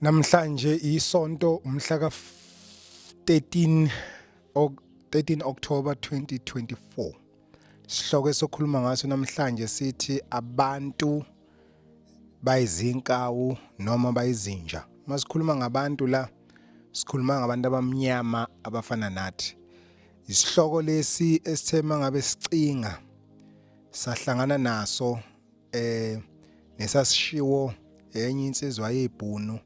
Namhlanje isonto umhla ka 13 13 October 2024. Sihloko esokhuluma ngaso namhlanje sithi abantu bayizinkawu noma bayizinja. Masikhuluma ngabantu la sikhuluma ngabantu abamnyama abafana nathi. Isihloko lesi esithe mangabe sicinga sahlangana naso eh nesasishiwo enye insizwa yebhunu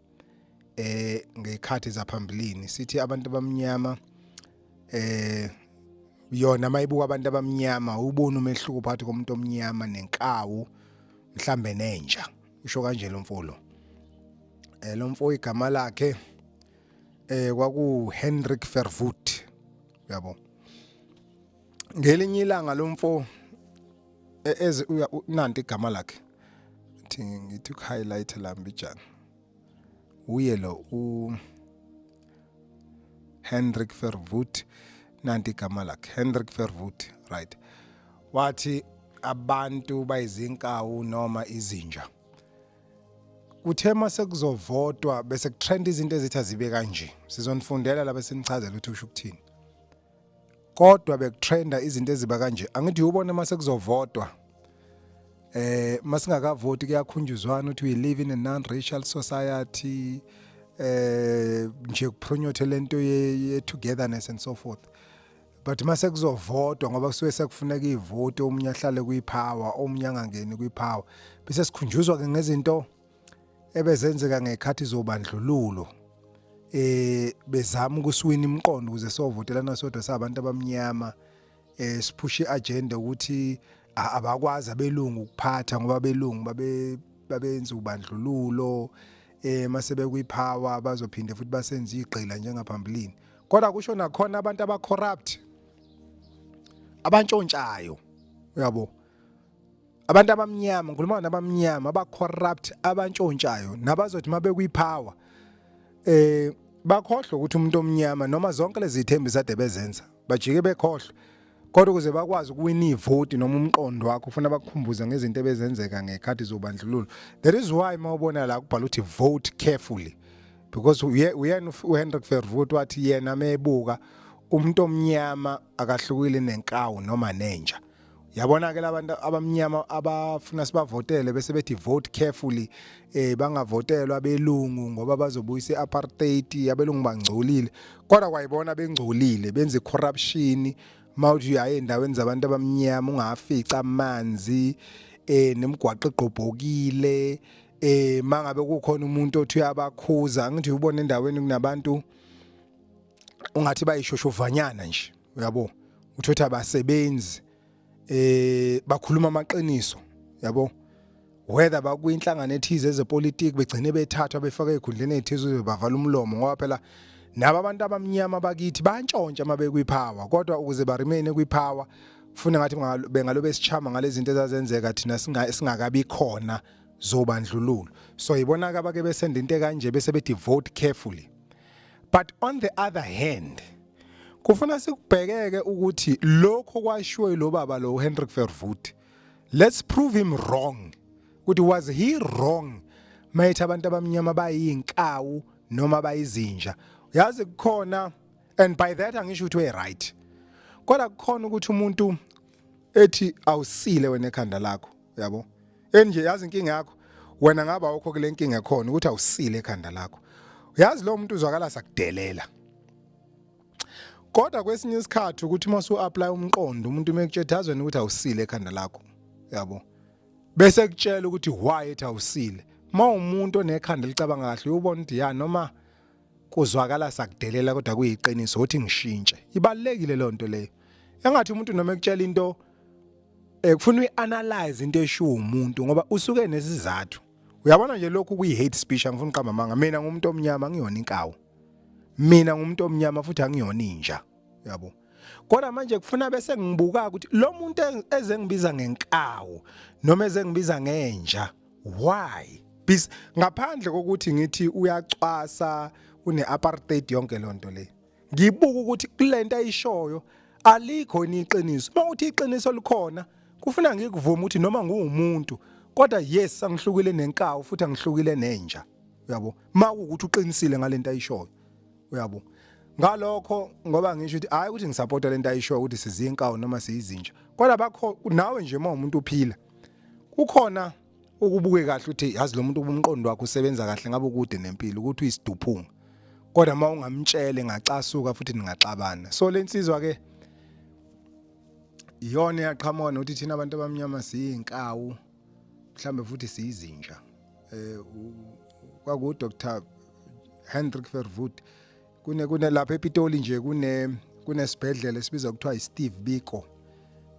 eh ngekhathi zaphambilini sithi abantu abamnyama eh yona mayibuka abantu abamnyama ubona umehluko phakathi komuntu omnyama nenkawu mhlambe nenja usho kanje lo mfo lo eh lo mfo igama lakhe eh kwaku Hendrik Verwoerd uyabo ngelinye ilanga lo mfo e, eze nanti igama lakhe thi ngithi ukuhighlight la mbijana uye lo u Hendrik Verwoerd nanti igama lakhe Hendrik Verwoerd right wathi abantu bayizinkawu noma izinja kuthe mase kuzovotwa bese kutrend izinto ezithi azibe kanje sizonifundela la bese nichazela ukuthi usho ukuthini kodwa bekutrenda izinto eziba kanje angithi ubone mase kuzovotwa eh masingakavoti kuyakhunjuzwana ukuthi we live in a non-racial society eh nje kupronyothe lento ye togetherness and so forth but mase kuzovotwa ngoba kusuke sekufuneka ivoti omunye ahlale kwipower omunye angangeni kwipower bese sikhunjuzwa ke ngezinto ebezenzeka ngekhathi zobandlululo eh bezama ukusiwina imiqondo ukuze sovotelana sodwa sabantu abamnyama eh siphushe iagenda ukuthi abakwazi abelungu ukuphatha ngoba abelungu babe babenza ubandlululo eh mase bekwipower bazophinde futhi basenze igqila njengaphambilini kodwa kusho nakhona abantu aba corrupt abantshontshayo uyabo abantu abamnyama ngikhuluma nabamnyama aba corrupt abantshontshayo nabazothi mabekwipower eh bakhohlwe ukuthi umuntu omnyama noma zonke lezi zithembiso ade bezenza bajike bekhohlwe kodwa ukuze bakwazi ukuwina ivoti noma umqondo wakho ufuna bakukhumbuze ngezinto ebezenzeka ngekhathi zobandlululo that is why mawubona la kubhala ukuthi vote carefully because uyena uHendrik Verwoerd wathi yena mebuka umuntu omnyama akahlukile nenkawu noma nenja yabona ke labantu abamnyama abafuna sibavotele bese bethi vote carefully eh bangavotelwa abelungu ngoba bazobuyisa iapartheid abelungu bangcolile kodwa kwayibona bengcolile benza corruption mawuthi uyaye endaweni zabantu abamnyama ungafica amanzi eh nemigwaqo egqobhokile eh mangabe kukhona umuntu othi uyabakhuza ngithi ubona endaweni kunabantu ungathi bayishoshovanyana nje uyabo uthothi abasebenzi eh bakhuluma amaqiniso yabo whether bakwinhlangano ethize ezepolitiki begcine bethathwa befaka ezikhundleni ezithize ukuze bavala umlomo ngoba phela nabo abantu abamnyama bakithi bantshontsha uma bekwipower kodwa ukuze ba remain kwipower kufuna ngathi bengalobe sichama ngalezi zinto ezazenzeka thina singakabi khona zobandlululo so ibona ke abake besenda into kanje bese bethi vote carefully but on the other hand kufuna sikubhekeke ukuthi lokho kwashiwo lo baba lo Hendrik Verwoerd let's prove him wrong ukuthi was he wrong mayethi abantu abamnyama bayinkawu noma bayizinja yazi kukhona and by that angisho ukuthi we right kodwa kukhona ukuthi umuntu ethi awusile wena ekhanda lakho yabo enje yazi inkinga yakho wena ngaba awukho kule nkinga ekhona ukuthi awusile ekhanda lakho uyazi lo muntu uzwakala sakudelela kodwa kwesinye isikhathi ukuthi uma usu-apply umqondo umuntu uma ekutshela azweni ukuthi awusile ekhanda lakho yabo bese kutshela ukuthi why ethi awusile uma umuntu onekhanda elicabanga kahle uyobona ukuthi ya noma kuzwakala sakudelela kodwa kuyiqiniso ukuthi ngishintshe ibalekile lonto leyo engathi umuntu noma ekutshela into eh kufuna uyianalyze into eshiwo umuntu ngoba usuke nesizathu uyabona nje lokhu kuyi hate speech angifuni uqamba amanga mina ngumuntu omnyama angiyona inkawu mina ngumuntu omnyama futhi angiyona inja yabo kodwa manje kufuna bese ngibuka ukuthi lo muntu ezengibiza ngenkawu noma ezengibiza ngenja why bis ngaphandle kokuthi ngithi uyacwasa une apartheid yonke lonto le ngibuka ukuthi kulento ayishoyo alikho yini iqiniso uma uthi iqiniso likhona kufuna ngikuvume ukuthi noma nguwumuntu kodwa yes angihlukile nenkawu futhi angihlukile nenja Uyabo, makuwukuthi uqinisile ngalento ayishoyo, uyabo. Ngalokho ngoba ngisho ukuthi hayi ukuthi ngisupporta lento ayishoyo ukuthi sizinkawu noma siyizinja, kodwa bakho nawe nje uma umuntu uphila kukhona ukubuke kahle ukuthi yazi lo muntu umqondo wakhe usebenza kahle ngabe ukude nempilo ukuthi uyisiduphunga, kodwa uma ungamtshele ngacasuka futhi ningaxabana. So lensizwa ke iyona eyaqhamuka nokuthi thina abantu abamnyama siyinkawu, mhlambe futhi siyizinja. Kwaku Dr Hendrik Verwoerd kune lapha ePitoli nje kunesibhedlela esibizwa kuthiwa iSteve Biko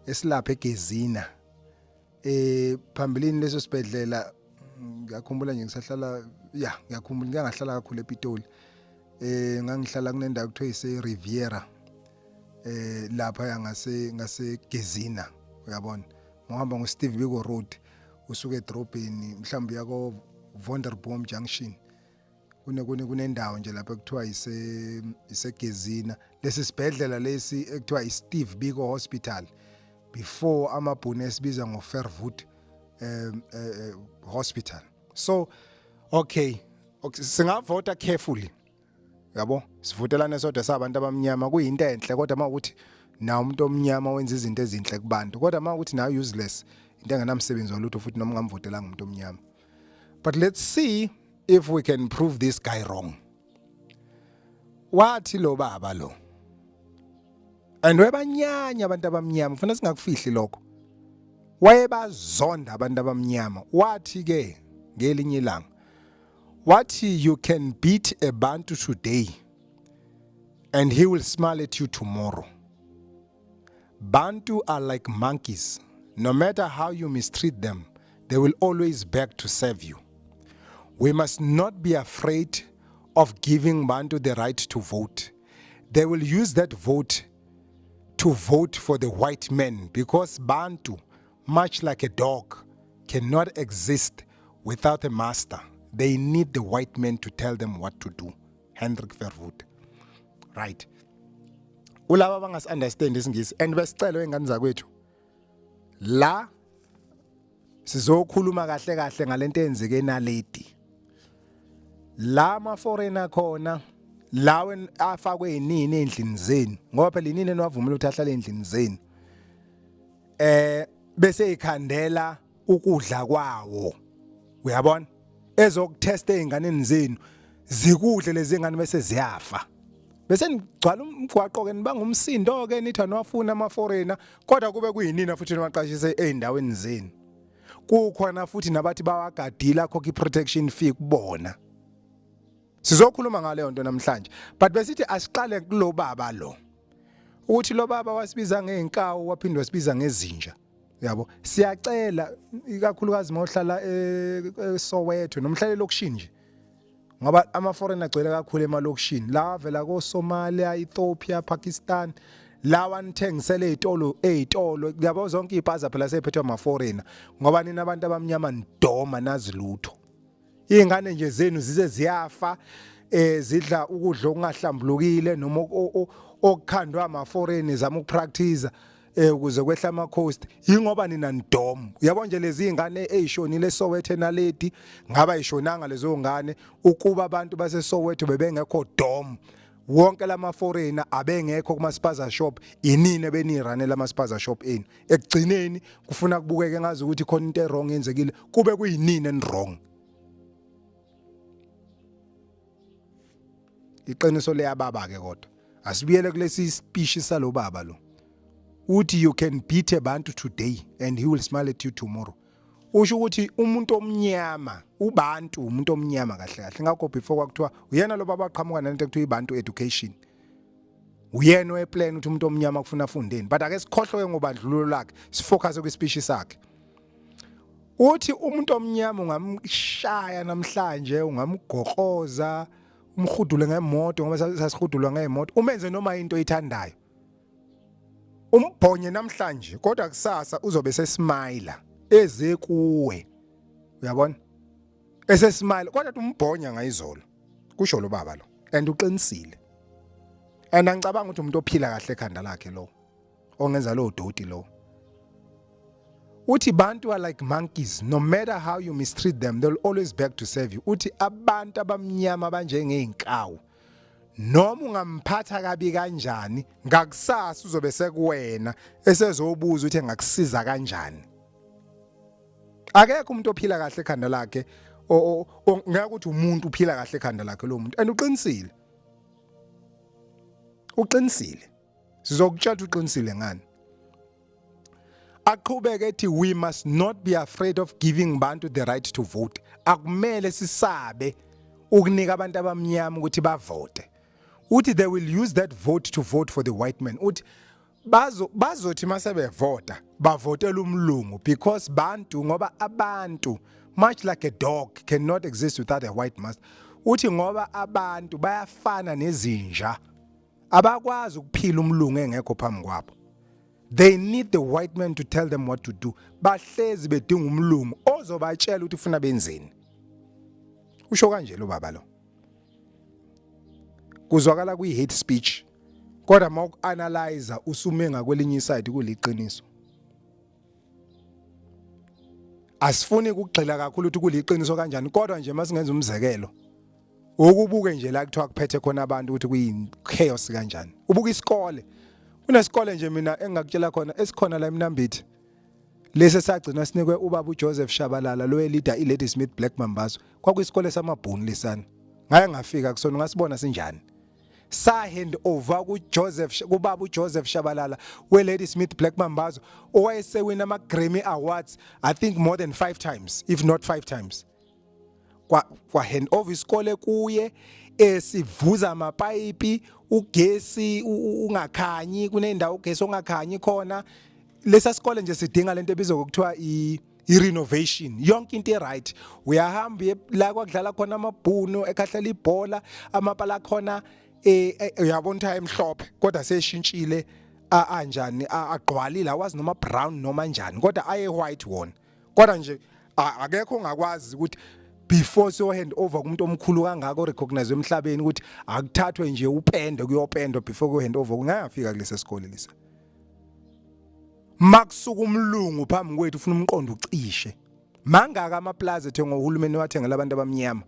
esilapha eGezina. Phambilini leso sibhedlela ngiyakhumbula nje ngisahlala, ya, ngiyakhumbula ngike ngahlala kakhulu ePitoli. Ngangihlala kunendawo kuthiwa ise Riviera lapha ngase Gezina, uyabona. Ngohamba ngo Steve Biko Road usuke edrobheni mhlawumbe yako Wonderboom Junction, kune kune kunendawo nje lapha ekuthiwa iseGezina, lesi sibhedlela lesi ekuthiwa iSteve Biko Hospital, before amabhunu esibiza ngo Verwoerd Hospital. So okay, singavota carefully, yabo, sivotelane sodwa sabantu abamnyama, kuyinto enhle, kodwa mawukuthi na umuntu omnyama wenza izinto ezinhle kubantu, kodwa mawukuthi nayo useless, into engenamsebenzi walutho futhi noma ungamvotelanga umuntu omnyama. But let's see if we can prove this guy wrong. Wathi lo baba lo, and webanyanya abantu abamnyama, ufuna singakufihli lokho, wayebazonda abantu abamnyama. Wathi ke ngelinye ilanga, wathi, "You can beat a Bantu today and he will smile at you tomorrow. Bantu are like monkeys. No matter how you mistreat them, they will always beg to serve you. We must not be afraid of giving Bantu the right to vote. They will use that vote to vote for the white man because Bantu, much like a dog, cannot exist without a master. They need the white man to tell them what to do." Hendrik Verwoerd. Right. Ulaba abangasi-understand isiNgisi and besicelo ingane zakwethu la sizokhuluma kahle kahle ngalento eyenzeke eNaledi, la ama foreigner khona lawe afakwe yinini endlini zenu, ngoba phela inini eniwavumela ukuthi ahlale endlini zenu, bese ikhandela ukudla kwawo, uyabona, ezokutesta ezinganeni zenu, zikudle lezi ngane bese ziyafa, bese nigcwala umgwaqo ke nibanga umsindo ke nithi aniwafuna ama foreigner, kodwa kube kuyinina futhi niwaqashise ezindaweni zenu. Kukhona futhi nabathi bawagadila, akhokha i-protection fee kubona. Sizokhuluma ngaleyo nto namhlanje, but besithi asiqale kulo baba lo, ukuthi lo baba wasibiza ngeenkawu, waphinde wasibiza ngezinja, yabo. Siyacela ikakhulukazi mawuhlala eSoweto nomhlala elokishini nje, ngoba ama foreigner agcwele kakhulu emalokishini la vela ko Somalia, Ethiopia, Pakistan, lawa nithengisele ezitolo, yabo, zonke izipaza phela sephethwe ama foreigner, ngoba nina abantu abamnyama nidoma nazi lutho. Izingane nje zenu zize ziyafa zidla ukudla okungahlambulukile noma okukhandwa ama foreign zama ukupractice ukuze kwehla ama cost, ingoba nina nidom, uyabo nje. Lezi izingane ezishonile eSoweto eNaledi, ngaba ishonanga lezo ngane ukuba abantu baseSoweto bebengekho dom? Wonke lama foreigner abengekho kuma spaza shop, inini benirunela ama spaza shop enu. Ekugcineni kufuna kubukeke ngazi ukuthi khona into ewrong yenzekile, kube kuyinini en wrong. Iqiniso liyababa ke, kodwa asibuyele kulesi speech salo baba lo. Uthi, "You can beat a Bantu today and he will smile at you tomorrow." Usho ukuthi umuntu omnyama, ubantu, umuntu omnyama kahle kahle. Ngakho before kwakuthiwa uyena lo baba aqhamuka nalento ekuthiwa ibantu education, uyena weplan ukuthi umuntu omnyama kufuna afundeni. But ake sikhohlwe ngobandlululo lakhe, sifocus kwispeech sakhe. Uthi umuntu omnyama ungamshaya namhlanje, ungamgoqoza, umhudule ngemoto, ngoba sasihudulwa ngemoto, umenze noma into oyithandayo, umbhonye namhlanje, kodwa kusasa uzobe sesmile eze kuwe, uyabona, esesmile, kodwa umbhonya ngayizolo. Kusho lo baba lo, and uqinisile, and angicabanga ukuthi umuntu ophila kahle ekhanda lakhe lo ongenza lo doti lo. Uthi bantu are like monkeys, no matter how you mistreat them, they'll always beg to serve you. Uthi abantu abamnyama banjengey'nkawu, noma ungamphatha kabi kanjani, ngakusasa uzobe sekuwena esezobuza ukuthi engakusiza kanjani. Akekho umuntu ophila kahle ekhanda lakhe, ngeke ukuthi umuntu uphila kahle ekhanda lakhe lo muntu, and uqinisile. Uqinisile. Sizokutshela ukuthi uqinisile ngani. Aqhubeke ethi we must not be afraid of giving bantu the right to vote. Akumele sisabe ukunika abantu abamnyama ukuthi bavote. Uthi they will use that vote to vote for the white man. Uthi bazo bazothi mase bevota bavotela umlungu because bantu, ngoba abantu much like a dog cannot exist without a white master. Uthi ngoba abantu bayafana nezinja, abakwazi ukuphila umlungu engekho phambi kwabo. They need the white man to tell them what to do. Bahlezi bedinga umlungu ozobatshela ukuthi ufuna benzeni. Usho kanje lo baba lo. Kuzwakala kuyi hate speech, kodwa mawuanalyze usume ngakwelinye iside kuliqiniso. Asifuni ukugxila kakhulu ukuthi kuliqiniso kanjani, kodwa nje masingenza umzekelo ukubuke nje la kuthiwa kuphethe khona abantu ukuthi kuyi chaos kanjani. Ubuka isikole, kunesikole nje mina engingakutshela khona esikhona la eMnambithi, lesi sagcina sinikwe ubaba uJoseph Shabalala lo leader iLadysmith Black Mambazo. Kwakuyisikole samabhunu lesana, ngaye ngafika kusona, ngasibona sinjani. Sa hand over ku Joseph, kubaba uJoseph Shabalala we Ladysmith Black Mambazo, owayesewina ama Grammy Awards I think more than 5 times, if not 5 times. Kwa hand over isikole kuye esivuza amapayipi, ugesi ungakhanyi, kunendawo ugesi ongakhanyi khona. Lesa sikole nje sidinga lento ebizwa ngokuthiwa i i-renovation, yonke into e-right. Uyahamba la kwakudlala khona amabhunu ekhahlela ibhola, amapala khona uyabona ukuthi ayemhlophe, kodwa seshintshile anjani, agqwalile, awazi noma brown noma njani, kodwa aye white wona. Kodwa nje akekho ongakwazi ukuthi before siyo hand over kumuntu omkhulu kangaka orecognize emhlabeni ukuthi akuthathwe nje upende kuyopendwa before ku hand over. Kungafika kulesi sikole lesa, makusuka umlungu phambi kwethu ufuna umqondo ucishe. Mangaka amaplaza ethengwa uhulumeni wathengela abantu abamnyama,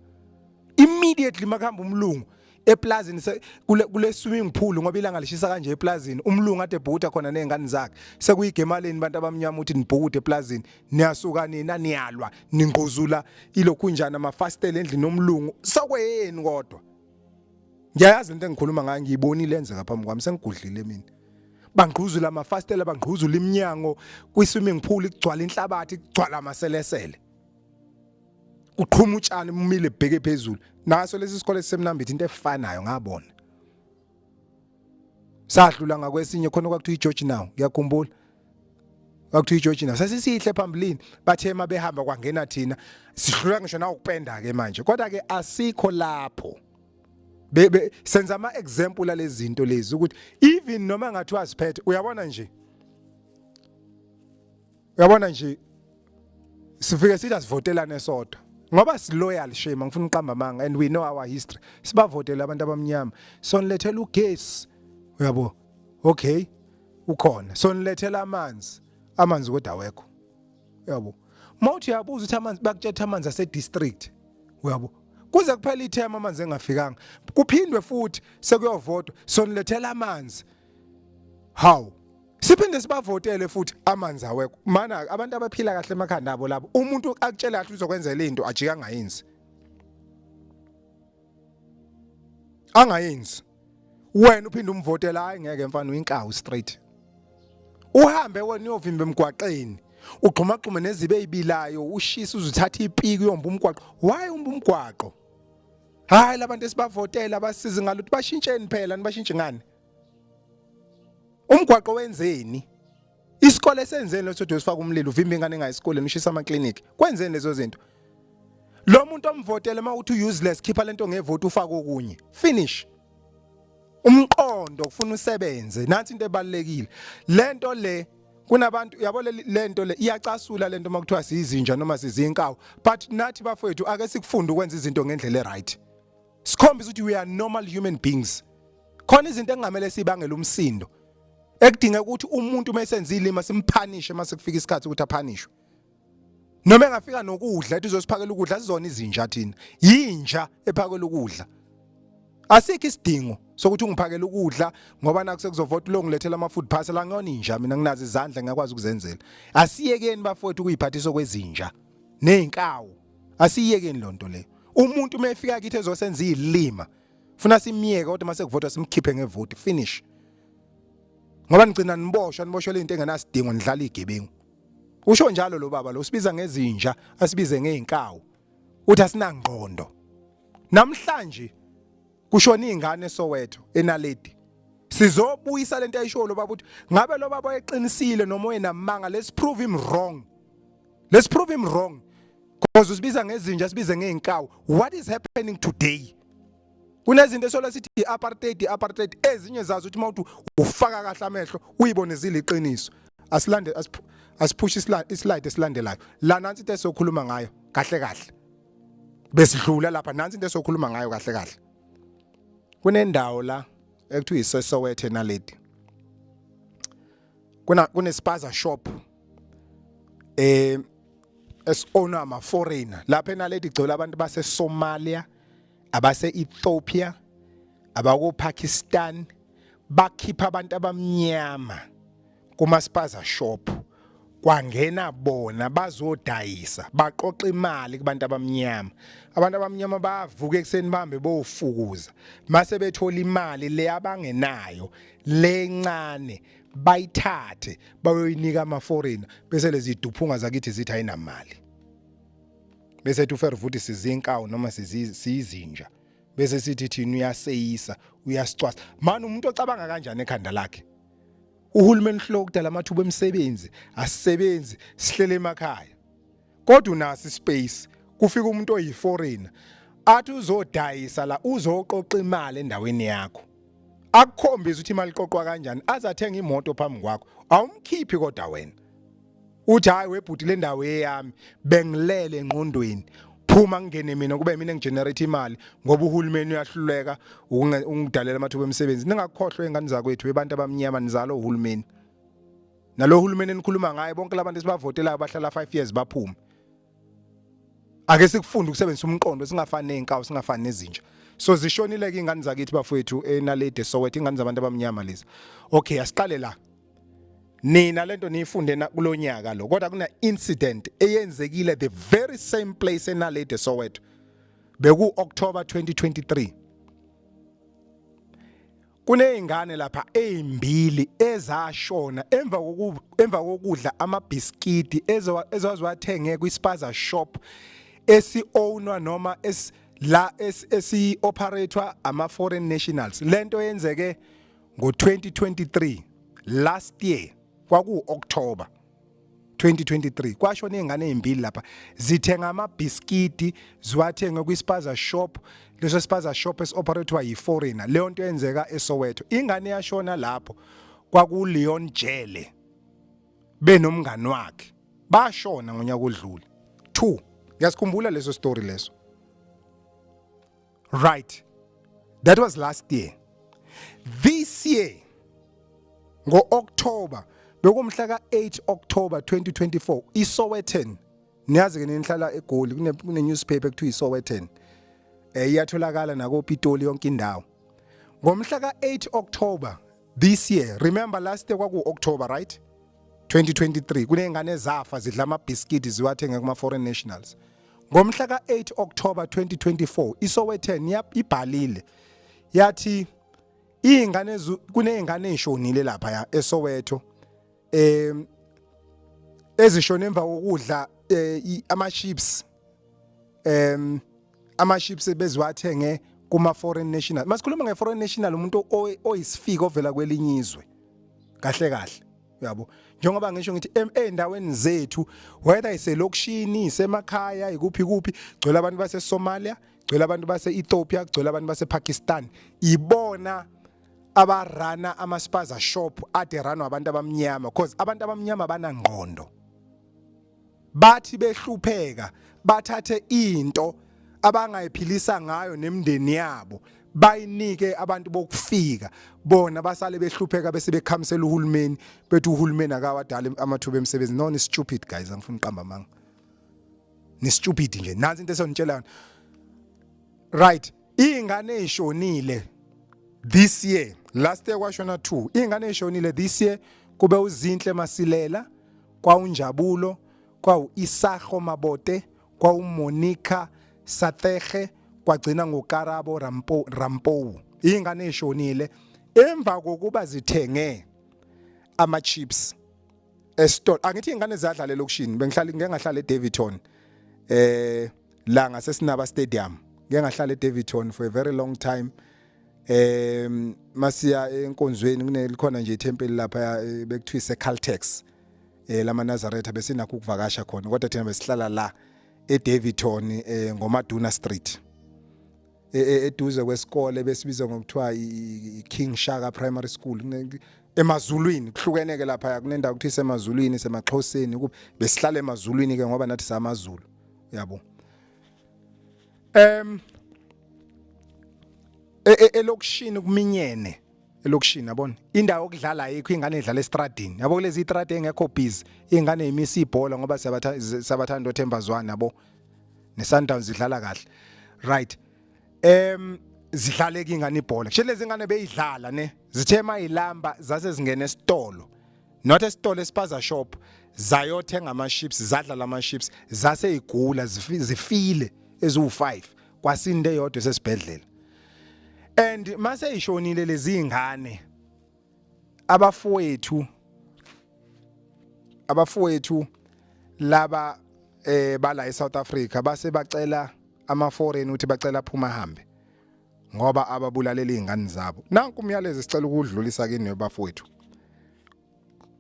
immediately makuhamba umlungu eplazini kule swimming pool, ngoba ilanga lishisa kanje eplazini, umlungu ade ebhukuda khona nezingane zakhe, sekuyigemaleni abantu abamnyama ukuthi nibhukude eplazini, niyasuka nina niyalwa, ningquzula ilokhunjana amafastela endlini omlungu sokweyeni. Kodwa ngiyayazi into engikhuluma ngayo, ngiyibonile enzeka phambi kwami, sengigudlile mina. Bangquzula amafastela, bangquzula iminyango kwi-swimming pool, kugcwala inhlabathi, kugcwala amaselesele, kuqhuma utshani umile bheke phezulu. Naso lesi sikole siseMnambithi into efanayo ngabona. Sadlula ngakwesinye khona kwakuthiwa iGeorge now, ngiyakhumbula kwakuthiwa iGeorge now, sasisihle phambilini. Bathe mabehamba kwangena thina, sihlula ngisho na ukupenda ke manje, kodwa ke asikho lapho. Be senza ama example alezi zinto lezi ukuthi even noma ngathiwa siphethe, uyabona nje, uyabona nje, sifike sithi asivotelane sodwa ngoba siloyal, shame, angifuna uqamba amanga, and we know our history. Sibavotele abantu abamnyama, sonilethela ugesi, uyabo, okay, ukhona, sonilethela amanzi, amanzi kodwa awekho, uyabo. Mawuthi uyabuza ukuthi amanzi, bakutshela amanzi ase district, uyabo. Kuze kuphela ithema amanzi engafikanga, kuphindwe futhi sekuyovotwa, sonilethela amanzi. Hawu, siphinde sibavotele futhi, amanzi awekho. Mana abantu abaphila kahle emakhanda abo labo, umuntu akutshela kahle uzokwenzela into, ajika angayenzi, angayenzi, wena uphinde umvotela. Hayi ngeke mfana, uyinkawu straight. Uhambe wena uyovimba emgwaqeni, ugxumagxume nezibe ezibilayo, ushisa, uzuthatha ipiki uyomba umgwaqo. Why umba umgwaqo? Hayi, labantu esibavotela abasizi ngalutho, bashintsheni phela, nibashintshe ngani? Umgwaqo wenzeni? Isikole senzeni? Lo sothi usifaka umlilo, uvimba ingane engayi esikoleni, ushisa ama clinic, kwenzeni lezo zinto? Lo muntu omvotele uma uthi useless, khipha lento ngevote, ufake okunye, finish. Umqondo kufuna usebenze. Nansi into ebalekile, lento le kunabantu, yabo, lento le iyacasula lento makuthiwa siyizinja noma sizinkawu, but nathi bafowethu ake sikufunde ukwenza izinto ngendlela eright, sikhombisa ukuthi we are normal human beings. Khona izinto engamele sibangele umsindo. Ekudinga ukuthi umuntu uma esenza ilima simphanishe mase kufika isikhathi ukuthi aphanishwe. Noma engafika nokudla ethi uzosiphakela ukudla, sizona izinja thina. Yinja ephakela ukudla. Asikho isidingo sokuthi ungiphakele ukudla ngoba naku sekuzovota lo ngilethela ama food parcel, angiyona inja mina, nginazo izandla, ngiyakwazi ukuzenzela. Asiyekeni bafowethu ukuyiphathisa kwezinja nezinkawu. Asiyekeni lonto leyo. Umuntu uma efika kithi ezosenza izilima, funa simiyeke, kodwa mase kuvotwa simkhiphe ngevoti, finish. Ngoba nigcina niboshwa, niboshwele into engenasidingo, nidlala igebengu. Usho njalo lo baba lo, usibiza ngezinja, asibize ngeinkawu. Uthi asinangqondo. Namhlanje kushona izingane eSoweto, eNaledi. Sizobuyisa lento ayisho lo baba, ukuthi ngabe lo baba wayeqinisile noma wayenamanga. Let's prove him wrong. Let's prove him wrong. Because usibiza ngezinja, sibize ngeinkawu. What is happening today? Kunezinto esola sithi i-apartheid, i-apartheid, ezinye zazo uthi mawuthi ufaka kahle amehlo uyibone ziliqiniso. Asilande, asiphushe islide esilandelayo. La nansi into esokhuluma ngayo kahle kahle. Besidlula lapha, nansi into esokhuluma ngayo kahle kahle. Kunendawo la ekuthiwa iseSoweto, eNaledi. Kuna kune spaza shop esi-ownwa ama foreigner lapha eNaledi. Igcwele abantu base Somalia, abase Ethiopia, abako Pakistan. Bakhipha abantu abamnyama kuma spaza shop, kwangena bona bazodayisa, baqoqa imali kubantu abamnyama. Abantu abamnyama bavuka ekuseni bahambe bofukuza, mase bethola imali le abangenayo lencane, bayithathe bayoyinika ama foreigner, bese lezi duphunga zakithi zithi ayinamali, bese ethi uVerwoerd sizinkawu noma siyizinja, bese sithi thina uyaseyisa, uyasicwasa. Manje umuntu ocabanga kanjani ekhanda lakhe? Uhulumeni uhluleka ukudala amathuba emisebenzi, asisebenzi, sihlele emakhaya, kodwa unaso ispace. Kufika umuntu oyiforeigner athi uzodayisa la, uzoqoqa imali endaweni yakho, akukhombisa ukuthi imali iqoqwa kanjani, azathenga imoto phambi kwakho, awumkhiphi, kodwa wena uthi, "Hayi webhuti, le ndawo eyami, bengilele engqondweni, phuma ngingene mina, kube mina ngigenerate imali," ngoba uhulumeni uyahluleka ukungidalela amathuba emisebenzi. Ningakukhohlwa ingane zakwethu, abantu abamnyama, nizalo uhulumeni. Nalo hulumeni enikhuluma ngaye, bonke labantu esibavotelayo bahlala 5 years baphume. Ake sikufunde ukusebenzisa umqondo, singafani nezinkawu, singafani nezinja. So zishonile ke ingane zakithi bafowethu eNaledi, Soweto, ingane zabantu abamnyama lezi. Okay, asiqale la. Nina lento niyifunde kulonyaka lo, kodwa kuna incident eyenzekile the very same place eNaledi, Soweto. Beku October 2023. Kunezingane lapha ezimbili ezashona emva kokudla amabhiskidi ezaziwathenge kwispaza shop esi-ownwa noma es la esi-operatewa ama foreign nationals. Lento yenzeke ngo-2023, last year, kwaku October 2023. Kwashona izingane ezimbili lapha zithenga amabhiskidi, ziwathenga kwispaza shop, leso spaza shop esioperatwa yiforeigner. Leyo nto yenzeka eSoweto. Ingane yashona lapho kwaku Leon Jele benomngani wakhe, bashona ngonyaka odlule. 2 ngiyasikhumbula leso story leso, right? That was last year. This year ngo-October, bekumhla ka-8 October 2024, iSowetan, niyazi ke nihlala eGoli, kune newspaper ekuthiwa iSowetan, iyatholakala nakoPitoli, yonke indawo. Ngomhla ka-8 October this year, remember last year kwaku October, right, 2023, kunezingane ezafa zidla amabhiskidi ziwathenge kuma foreign nationals. Ngomhla ka-8 October 2024, iSowetan ibhalile yathi izingane, kunezingane ezishonile lapha ya eSoweto, ezishone emva kokudla ama chips beziwathenge kuma foreign national. Masikhuluma nge foreign national, umuntu oyisifiko ovela kwelinye izwe kahle kahle, uyabo? Njengoba ngisho ngithi ey'ndaweni zethu, whether iselokishini, isemakhaya, ikuphi kuphi, gcwele abantu base-Somalia, gcwele abantu base-Ethiopia, gcwele abantu base-Pakistan. Ibona abarana ama-spaza shop ade ranwa abantu abamnyama, because abantu abamnyama banangqondo. Bathi behlupheka bathathe into abangayiphilisa ngayo nemindeni yabo, Bayinike abantu bokufika, bona basale behlupheka, bese bekhamisela uhulumeni, bethi uhulumeni akawadala amathuba emisebenzi. No, ni stupid guys, angifuni uqamba amanga, ni stupid nje. Nansi into esonitshela yona, right? Ingane ezishonile this year, last year kwashona 2. Ingane ezishonile this year kube uZinhle Masilela, kwawunjabulo, kwawu Isaho Mabote, kwawuMonica Satehe, kwagcina ngoKarabo Rampo Rampou. Ingane ezishonile emva kokuba zithenge ama chips esitolo. Angithi ingane ziyadlala elokishini. Bengihlala, ngeke ngahlala eDaveyton, la ngaseSinaba Stadium. Ngeke ngahlala eDaveyton for a very long time. Masiya enkonzweni, kunelikhona nje ithempeli lapha, bekuthiwa iseCaltex, lamaNazaretha, besinakho ukuvakasha khona, kodwa thina besihlala la eDaveyton, ngoMaduna Street, eduze kwesikole besibizwa ngokuthiwa i-King Shaka Primary School emazulwini. Kuhlukene ke lapha, kunendawo kuthiwa isemazulwini, semaXhoseni. Kube besihlala emazulwini ke ngoba nathi samaZulu, yabo. Elokishini kuminyene elokishini, yabona, indawo yokudlala ayikho, ingane idlala estradini, yabo, kulezi istradi engekho busy, ingane imisa ibhola ngoba siyabathanda oThemba Zwane, yabo, neSundowns idlala kahle, right? Zidlaleka ingane ibhola kusho lezi ingane beyidlala ne, zithe mayilamba zase zingena esitolo, not esitolo, espaza shop, zayothenga ama chips, zadla lama chips, zase igula, zifile eziwu5, kwasinde eyodwa esesibhedlela. And mase ishonile lezi ingane, abafowethu laba bala eSouth Africa base bacela ama foreign ukuthi bacela phuma hambe ngoba ababulalela izingane zabo. Nanku umyalezo sicela ukudlulisa kini, bafowethu.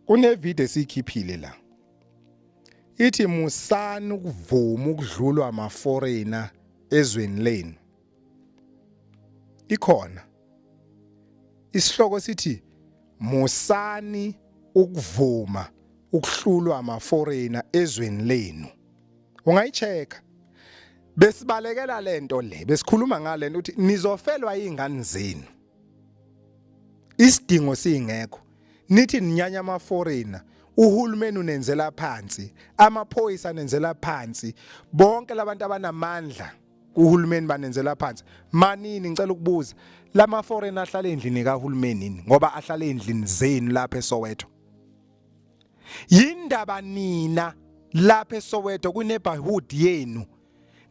Kune video esiyikhiphile la ithi musani ukuvuma ukudlulwa ama foreigner ezweni lenu. Ikhona isihloko sithi musani ukuvuma ukuhlulwa ama foreigner ezweni lenu. Ungayichecka. Besibalekela lento le, besikhuluma ngale nto ukuthi nizofelwa izingane zenu isidingo singekho. Nithi ninyanya ama foreigner, uhulumeni unenzela phansi, amaphoyisa anenzela phansi, bonke labantu abanamandla kuhulumeni banenzela phansi. Manini, ngicela ukubuza, lama foreigner ahlala endlini kahulumeni yini? Ngoba ahlala endlini zenu lapha eSoweto. Yindaba nina lapha eSoweto ku neighborhood yenu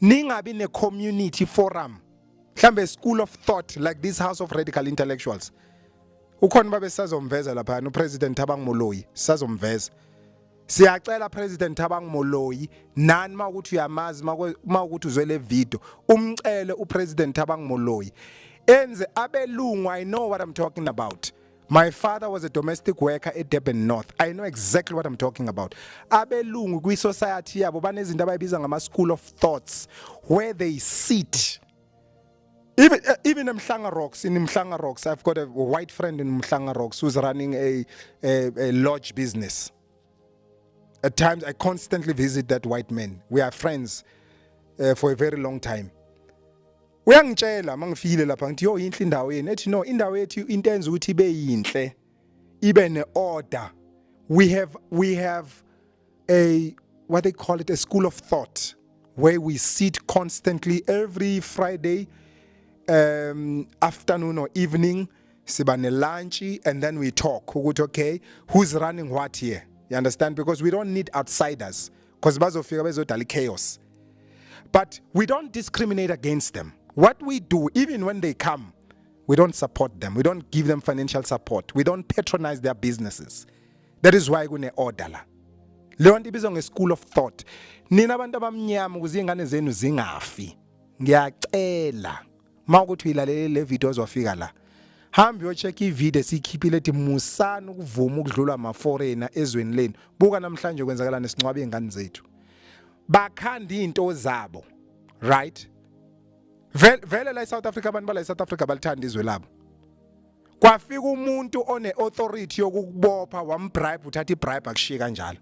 ningabi ne community forum, mhlambe school of thought like this House of Radical Intellectuals? Ukhona babe sazomveza lapha uPresident Thabang Moloi, sazomveza. Siyacela, President Thabang Moloi, nani mawukuthi uyamazi, mawukuthi uzwe le video, umcele uPresident Thabang Moloi enze abelungu. I know what I'm talking about. My father was a domestic worker at Durban North. I know exactly what I'm talking about. Abelungu kwi society yabo banezinto abayibiza ngama school of thoughts where they sit. Even in Mhlanga Rocks, in Mhlanga Rocks, I've got a white friend in Mhlanga Rocks who's running a lodge business. At times, I constantly visit that white man. We are friends for a very long time. Uyangitshela mangifikile lapha, ngithi, "Yo, inhle indawo yenu." Ethi, "No, indawo yethu into enza ukuthi ibe yinhle, ibe neorder, we have a, what they call it, a school of thought where we sit constantly every Friday afternoon or evening, siba ne lunch and then we talk ukuthi, okay, who's running what here?" You understand? Because we don't need outsiders, because bazofika bezodala chaos. But we don't discriminate against them. What we do, even when they come, we don't support them, we don't give them financial support, we don't patronize their businesses. That is why kune order la. Leyo nto ibizwa nge-school of thought. Nina abantu abamnyama, ukuze iy'ngane zenu zingafi, ngiyacela, uma ukuthi uyilalele le video ozofika la, hamba uyo-check ivideo esiyikhiphile ethi musani ukuvuma ukudlulwa ama-foreigner ezweni lenu. Buka namhlanje kwenzakala nesingcwaba iy'ngane zethu, bakhanda iy'nto zabo, right? Vele la eSouth Africa, abantu bala eSouth Africa balithanda izwe labo. Kwafika umuntu one authority yokukubopha, wambribe, uthatha ibribe, akushiye kanjalo.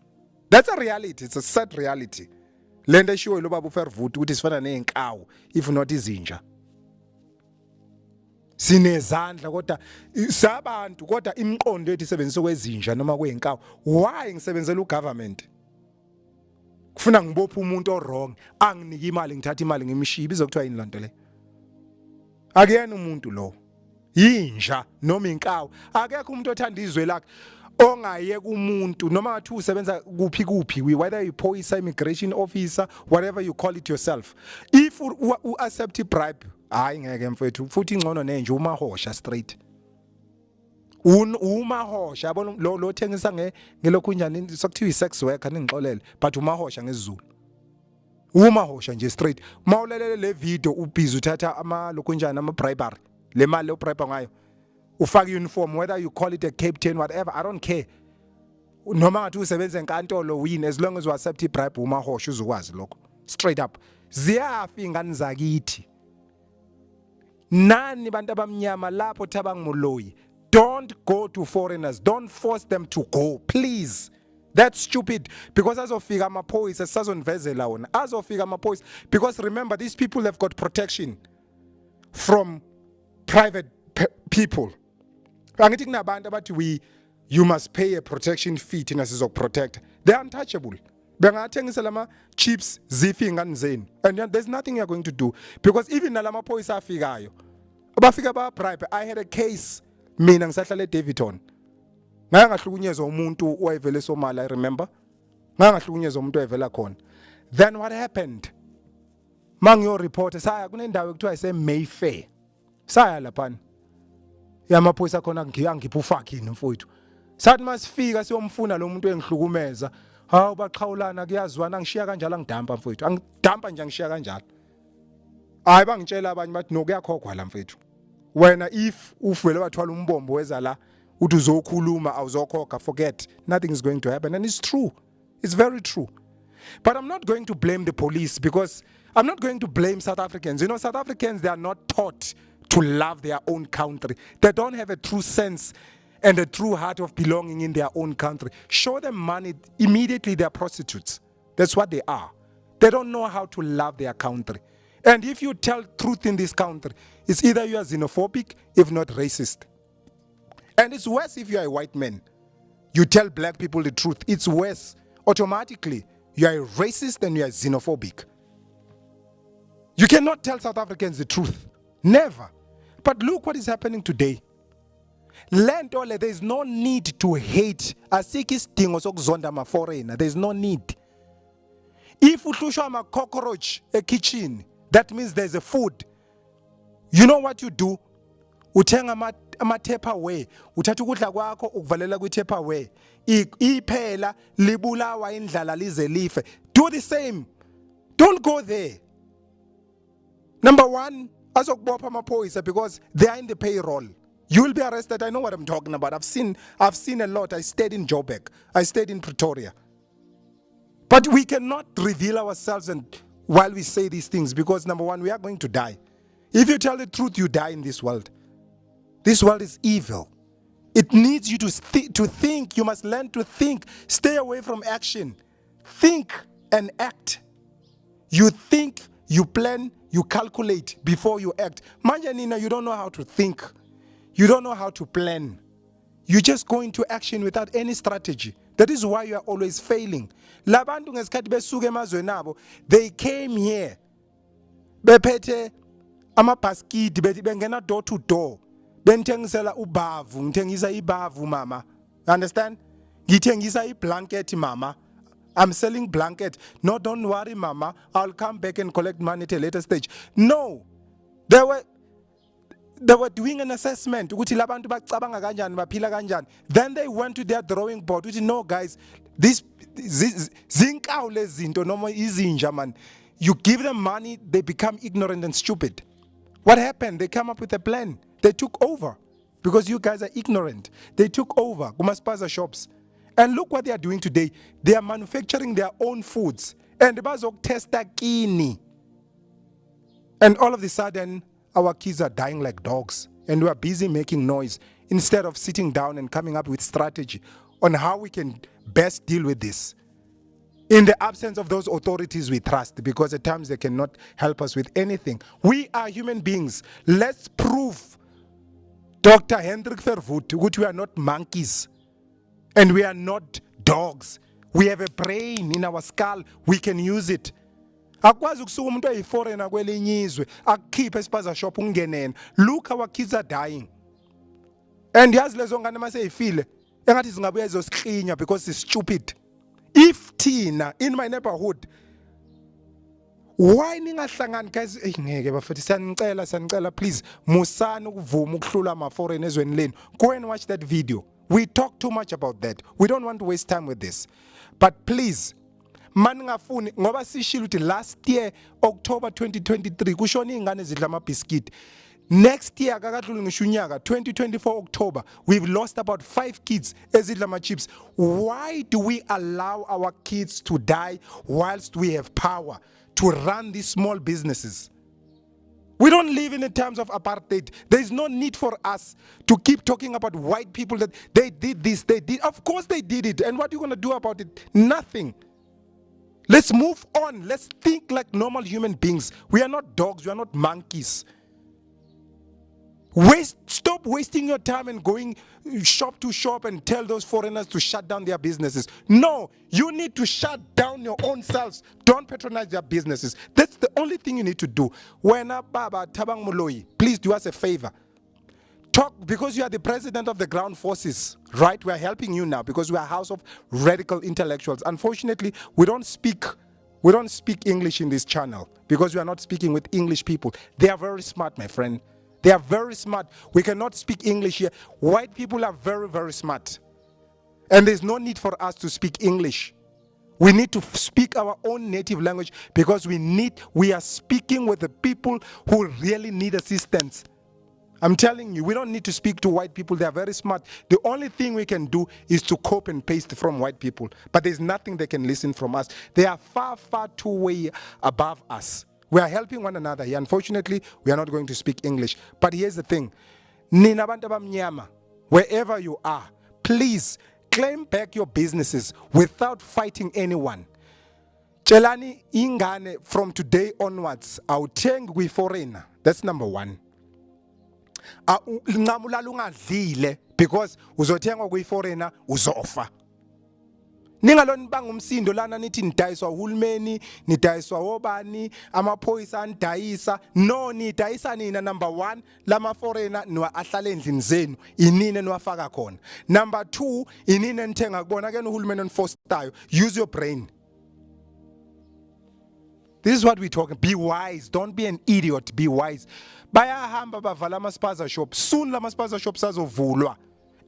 That's a reality. It's a sad reality lento eshiwo lo baba uVerwoerd ukuthi sifana nezinkawu, if not izinja. Sinezandla kodwa sabantu, kodwa imiqondo yethu isebenzisa kwezinja noma kwezinkawu. Why ngisebenzela ugovernment? Kufuna ngibophe umuntu owrong, anginike imali, ngithatha imali ngimshiye, bizokuthiwa yini lonto le? Akuyena umuntu lo, yinja noma inkawu. Akekho umuntu othanda izwe lakhe ongayeka umuntu noma ngathi usebenza kuphi kuphi, whether you phoyisa, immigration officer, whatever you call it yourself. If u accept bribe, hayi ngeke mfethu, futhi ingcono nenje, umahosha straight. Umahosha, yabona lo thengisa ngelokhu njani, sokuthiwa i-sex worker, ningixolele, but umahosha ngesiZulu, umahosha nje straight. Mawulalele le video, ubhizi uthatha ama lokhu njani, ama bribery, le mali lo bribe ngayo, ufaka uniform, whether you call it a captain, whatever, I don't care, noma ngathi usebenza enkantolo win, as long as you accept ibribe, umahosha, uzokwazi lokho straight up. Ziyafa ingane zakithi. Nani bantu abamnyama lapho, Thabang Moloi, don't go to foreigners, don't force them to go, please. That's stupid, because azofika amaphoyisa, sisazonivezela wona, azofika amaphoyisa, because remember, these people have got protection from private people. Angithi kunabantu abathi we you must pay a protection fee, thina sizokuprotect. They are untouchable. Bengathengisa lama chips, zifi ingane zenu, and then there's nothing you're going to do, because even nalamaphoyisa afikayo, abafika ba bribe. I had a case mina ngisahlala eDaveyton, ngake ngahlukunyezwa umuntu owayevele eSomalia. I remember ngake ngahlukunyezwa umuntu owayevela khona. Then what happened, mangiyo report, saya kunendawo ekuthiwa ise Mayfair, saya laphana, yamaphoyisa khona angikhipha ufakini mfowethu. Sathi masifika siyomfuna lo muntu engihlukumeza, hawu, baxhawulana, kuyazwana, ngishiya kanjalo, angidampa mfowethu, angidampa nje, angishiya kanjalo. Hayi, bangitshela abanye bathi no, kuyakhokhwa la mfethu. Wena if uvele wathwala umbombo weza la uthi uzokhuluma, awuzokhokha, forget, nothing is going to happen. And it's true, it's very true. But I'm not going to blame the police, because I'm not going to blame South Africans. South Africans, they are not taught to love their own country. They don't have a true sense and a true heart of belonging in their own country. Show them money, immediately they are prostitutes. That's what they are. They don't know how to love their country. And if you tell truth in this country, it's either you are xenophobic, if not racist. And it's worse if you are a white man. You tell black people the truth, it's worse. Automatically, you are a racist and you are xenophobic. You cannot tell South Africans the truth. Never. But look what is happening today. Lento le, there is no need to hate. Asikho isidingo sokuzonda ama-foreigner. There is no need. If uhlushwa ama-cockroach ekitchen, that means there's a food. You know what you do? Uthenga ama Tupperware, uthatha ukudla kwakho ukuvalela kwi Tupperware. Iphela libulawa indlala lize life. Do the same. Don't go there. Number 1, azokubopha amaphoyisa because they are in the payroll. You will be arrested. I know what I'm talking about. I've seen a lot. I stayed in Joburg. I stayed in Pretoria. But we cannot reveal ourselves and while we say these things, because number one, we are going to die. If you tell the truth, you die in this world. This world is evil. It needs you to think. You must learn to think. Stay away from action. Think and act. You think, you plan, you calculate before you act. Manje nina, you don't know how to think. You don't know how to plan. You just go into action without any strategy. That is why you are always failing. Labantu ngesikhathi besuka emazweni abo, they came here bephethe amabhaskidi, bethi bengena door to door, benithengisela ubavu, "Ngithengisa ibavu mama." Understand? "Ngithengisa iblanket mama. I'm selling blanket." "No, don't worry mama, I'll come back and collect money at a later stage." No. They were doing an assessment ukuthi labantu bacabanga kanjani, baphila kanjani. Then they went to their drawing board ukuthi, "No guys, this zinkawu lezinto noma izinja man. You give them money, they become ignorant and stupid." What happened? They come up with a plan. They took over because you guys are ignorant. They took over kuma spaza shops, and look what they are doing today. They are manufacturing their own foods and bazokutesta kini. And all of a sudden, our kids are dying like dogs. And we are busy making noise instead of sitting down and coming up with strategy on how we can best deal with this. In the absence of those authorities we trust, because at times they cannot help us with anything. We are human beings. Let's prove Dr Hendrik Verwoerd ukuthi we are not monkeys and we are not dogs. We have a brain in our skull, we can use it. Akwazi ukusuka umuntu oyiforeigner kwelinye izwe akukhiphe espaza shop ungenena. Look, our kids are dying. And yazi lezo ngane maseyifile engathi zingabuya izosiklinya because it's stupid. If thina in my neighborhood, why ningahlangani, guys? Ey, ngeke bafethu, siyanicela, siyanicela, please musani ukuvuma ukuhlula ama foreign ezweni lenu. Go and watch that video. We talk too much about that. We don't want to waste time with this, but please, maningafuni, ngoba sishilo ukuthi last year October 2023 kushona izingane zidla amabhiskiti. Next year, akakadluli ngisho unyaka, 2024 October, we've lost about 5 kids ezidla ama-chips. Why do we allow our kids to die whilst we have power to run these small businesses? We don't live in the times of apartheid. There is no need for us to keep talking about white people, that they did this, they did. Of course they did it. And what are you going to do about it? Nothing. Let's move on. Let's think like normal human beings. We are not dogs. We are not monkeys. Stop wasting your time and going shop to shop and tell those foreigners to shut down their businesses. No, you need to shut down your own selves. Don't patronize their businesses. That's the only thing you need to do. Wena baba Thabang Moloi, please do us a favor. Talk, because you are the president of the ground forces, right? We are helping you now because we are a house of radical intellectuals. Unfortunately, we don't speak English in this channel because we are not speaking with English people. They are very smart, my friend. They are very smart. We cannot speak English here. White people are very, very smart. And there's no need for us to speak English. We need to speak our own native language because we are speaking with the people who really need assistance. I'm telling you, we don't need to speak to white people. They are very smart. The only thing we can do is to copy and paste from white people. But there's nothing they can listen from us. They are far, far too way above us. We are helping one another here. Unfortunately, we are not going to speak English. But here's the thing. Nina bantu abamnyama, wherever you are, please claim back your businesses without fighting anyone. Tshelani ingane from today onwards, awuthengi kwi-foreigner. That's number one. Nqamulala ungadlile because uzothengwa kwi-foreigner, uzofa. Ningaloni banga umsindo lana nithi nidayiswa uhulumeni, nidayiswa obani, amaphoyisa anidayisa. No, nidayisa nina. Number 1, lama foreigner niwa ahlala endlini zenu, inini niwafaka khona. Number 2, inini enithenga kubona ke uhulumeni onifostayo. Use your brain. This is what we're talking. Be wise. Don't be an idiot. Be wise. Bayahamba bavala ama spaza shop. Soon lama spaza shops azovulwa.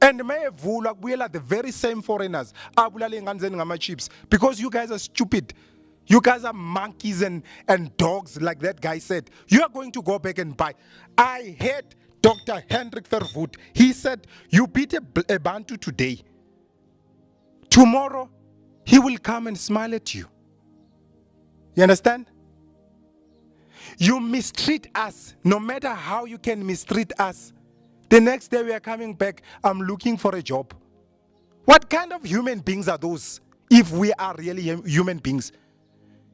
And mayevulwa kubuyela the very same foreigners abulala ingane zenu ngama chips because you guys are stupid. You guys are monkeys and dogs, like that guy said. You are going to go back and buy. I heard Dr. Hendrik Verwoerd. He said, you beat a Bantu today. Tomorrow, he will come and smile at you. You understand? You mistreat us, no matter how you can mistreat us. The next day we are coming back, "I'm looking for a job." What kind of human beings are those, if we are really human beings?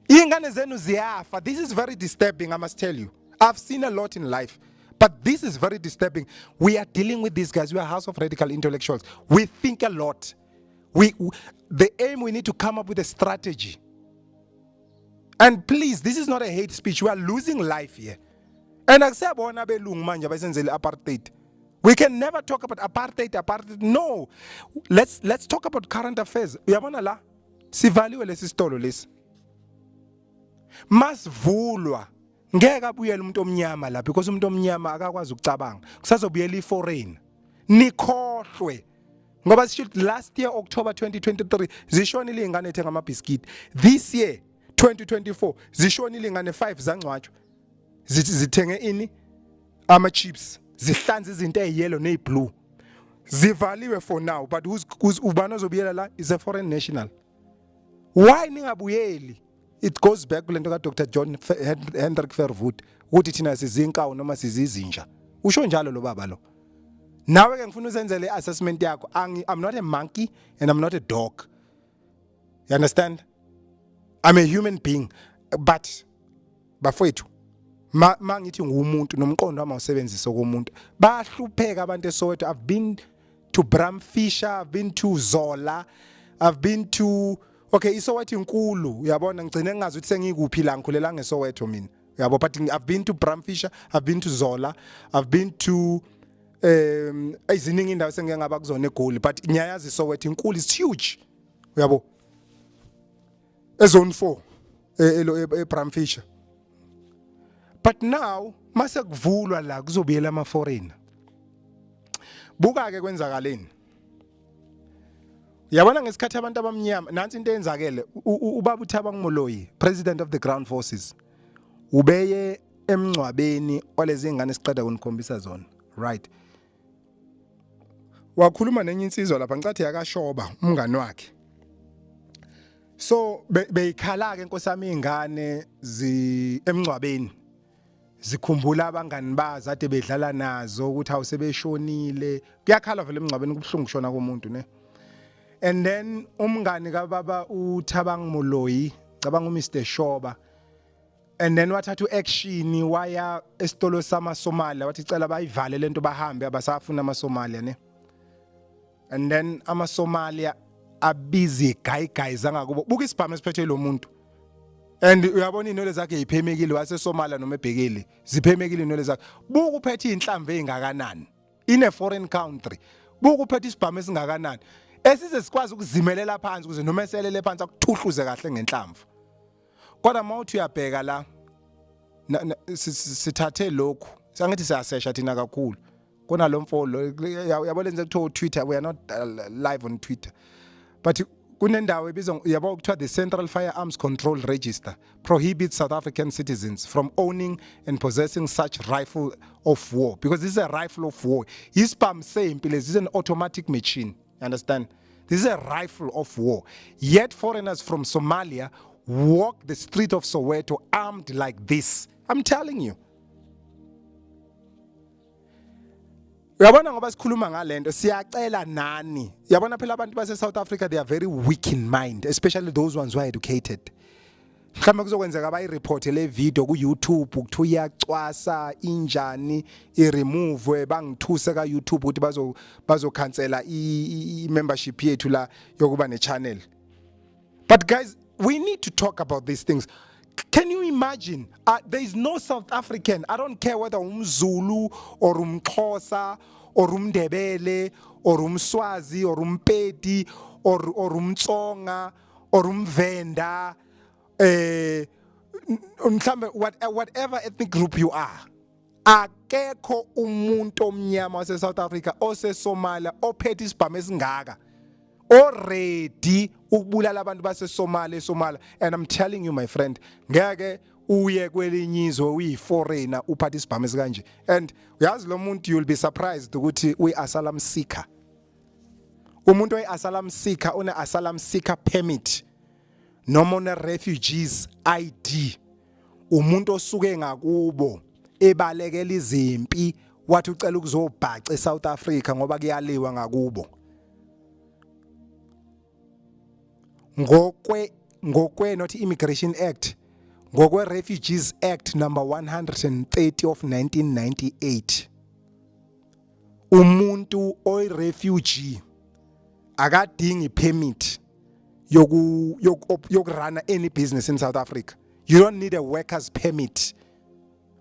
Ingane zenu ziyafa. This is very disturbing, I must tell you. I've seen a lot in life, but this is very disturbing. We are dealing with these guys. We are a house of radical intellectuals. We think a lot. The aim, we need to come up with a strategy. And please, this is not a hate speech. We are losing life here. And akusebona abelungu manje abasenzele apartheid. We can never talk about apartheid, apartheid. No. Let's talk about current affairs. Uyabona la? Sivaliwe lesi sitolo lesi. Masivulwa ngeke abuyele umuntu omnyama la because umuntu omnyama akakwazi ukucabanga. Kusazobuyela iforeign. Nikhohlwe. Ngoba sisho last year October 2023 zishonile ingane ethenga amabhiskiti. This year 2024 zishonile ingane 5, zangcwatshwa. Zithenge ini? Ama chips. Zihlanza izinto eziyellow neziblue. Zivaliwe for now, but who's ubani ozobuyela la is a foreign national. Why ningabuyeli? It goes back kulento ka Dr John Hendrik Verwoerd ukuthi thina sizinkawu noma sizizinja. Usho njalo lo baba lo. Nawe ke ngifuna usenzele i-assessment yakho. I'm not a monkey and I'm not a dog. You understand? I'm a human being. But bafowethu Mangithi ngumuntu nomqondo wami awusebenzise komuntu. Bayahlupheka abantu eSoweto. I've been to Bram Fischer, I've been to Zola, I've been to, okay, iSoweto inkulu, uyabona, ngigcine ngingazi ukuthi sengikuphi la, ngikhulela ngeSoweto mina, uyabo. But I've been to Bram Fischer, I've been to Zola, I've been to eziningi indawo sengike ngaba kuzona eGoli, but ngiyayazi iSoweto inkulu, it's huge, uyabo. Ezone 4 eBram Fischer. But now mase kuvulwa la kuzobuyela ama foreigner. Buka ke kwenzakaleni. Yabona ngesikhathi abantu abamnyama, nansi into eyenzakele, ubaba uThabang Moloi, president of the ground forces, ubeye emngcwabeni walezi ngane siqeda kunikhombisa zona, right? Wakhuluma nenye insizwa lapha, ngicathi yakashoba umngani wakhe. So beyikhala ke nkosi yami ingane zi emngcwabeni, zikhumbula abangani bazo ade bedlala nazo ukuthi awusebeshonile. Kuyakhala vele emngcwabeni, kubuhlungu kushona komuntu, ne. And then umngani kababa uThabang Moloi, cabanga uMr Shoba, and then wathatha uaction, waya esitolo samaSomalia, wathi cela bayivale lento bahambe, abasafuna amaSomalia, ne. And then amaSomalia abiza igayigayi zangakubo. Buka isibhamu esiphethe lo muntu, and uyabona inwele zakhe yiphemekile, waseSomalia noma ebhekile, ziphemekile inwele zakhe. Buka uphethe inhlamvu ezingakanani in a foreign country. Buka uphethe isibhamu esingakanani esize sikwazi ukuzimelela phansi ukuze noma eselele phansi akuthuhluze kahle ngenhlamvu. Kodwa mawuthi uyabheka la, sithathe lokhu, sangithi siyasesha thina kakhulu kunalo mfo lo, yabo, lenze kuthiwa Twitter. We are not live on Twitter, but kunendawo ebizwa, yabo, kuthiwa the Central Firearms Control Register prohibits South African citizens from owning and possessing such rifle of war, because this is a rifle of war. Isibhamu sempi lesi is an automatic machine, you understand? This is a rifle of war, yet foreigners from Somalia walk the street of Soweto armed like this. I'm telling you, uyabona, ngoba sikhuluma ngalento, siyacela nani. Yabona phela abantu base South Africa, they are very weak in mind, especially those ones who are educated. Mhlawumbe kuzokwenzeka bayireport le video ku YouTube ukuthi uyacwasa injani, iremove, bangithuse ka YouTube ukuthi bazokhansela i membership yethu la yokuba ne channel. But guys, we need to talk about these things. Can you imagine? There is no South African, I don't care whether umZulu or umXhosa or umNdebele or umSwazi or umPedi or umTsonga or umVenda, mhlambe whatever ethnic group you are. Akekho umuntu omnyama wase South Africa oseSomalia ophethe isibhamu esingaka already ukubulala abantu baseSomalia eSomalia. And I'm telling you, my friend, ngeke uye kwelinye izwe uyi-foreigner uphathe isibhamu esikanje. And uyazi lo muntu, you'll be surprised ukuthi uyi-asylum seeker. Umuntu oyi-asylum seeker une asylum seeker permit noma une refugees ID, umuntu osuke ngakubo ebalekela izimpi, wathi ucela ukuzobhaca eSouth Africa ngoba kuyaliwa ngakubo. Ngokwe not Immigration Act, ngokwe Refugees Act number 130 of 1998, umuntu oyi refugee akadingi permit yoku yokuruna any business in South Africa. You don't need a workers permit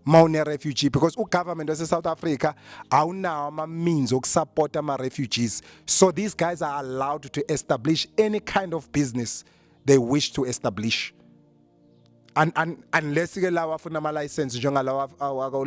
mawune refugee, because ugovernment wase South Africa awunawo ama means okusupport ama refugees. So these guys are allowed to establish any kind of business they wish to establish. And unless ke lawa afuna ama license njengalawa awako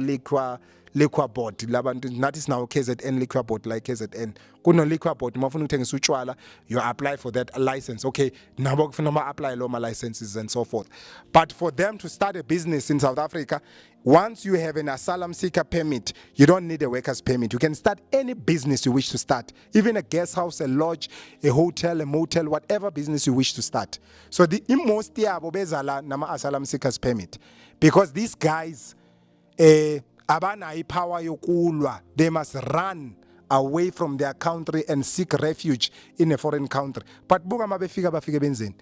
liquor board labantu, nathi sinawo KZN liquor board. Like KZN kuno liquor board, mawufuna ukuthengisa utshwala, you apply for that license. Okay, nabo kufuna ama apply lo ma licenses and so forth. But for them to start a business in South Africa, once you have an asylum seeker permit, you don't need a workers permit. You can start any business you wish to start, even a guest house, a lodge, a hotel, a motel, whatever business you wish to start. So the most yabo beza la nama asylum seekers permit because these guys abanayo ipower yokulwa. They must run away from their country and seek refuge in a foreign country. But buka mabefika, bafike benzeni?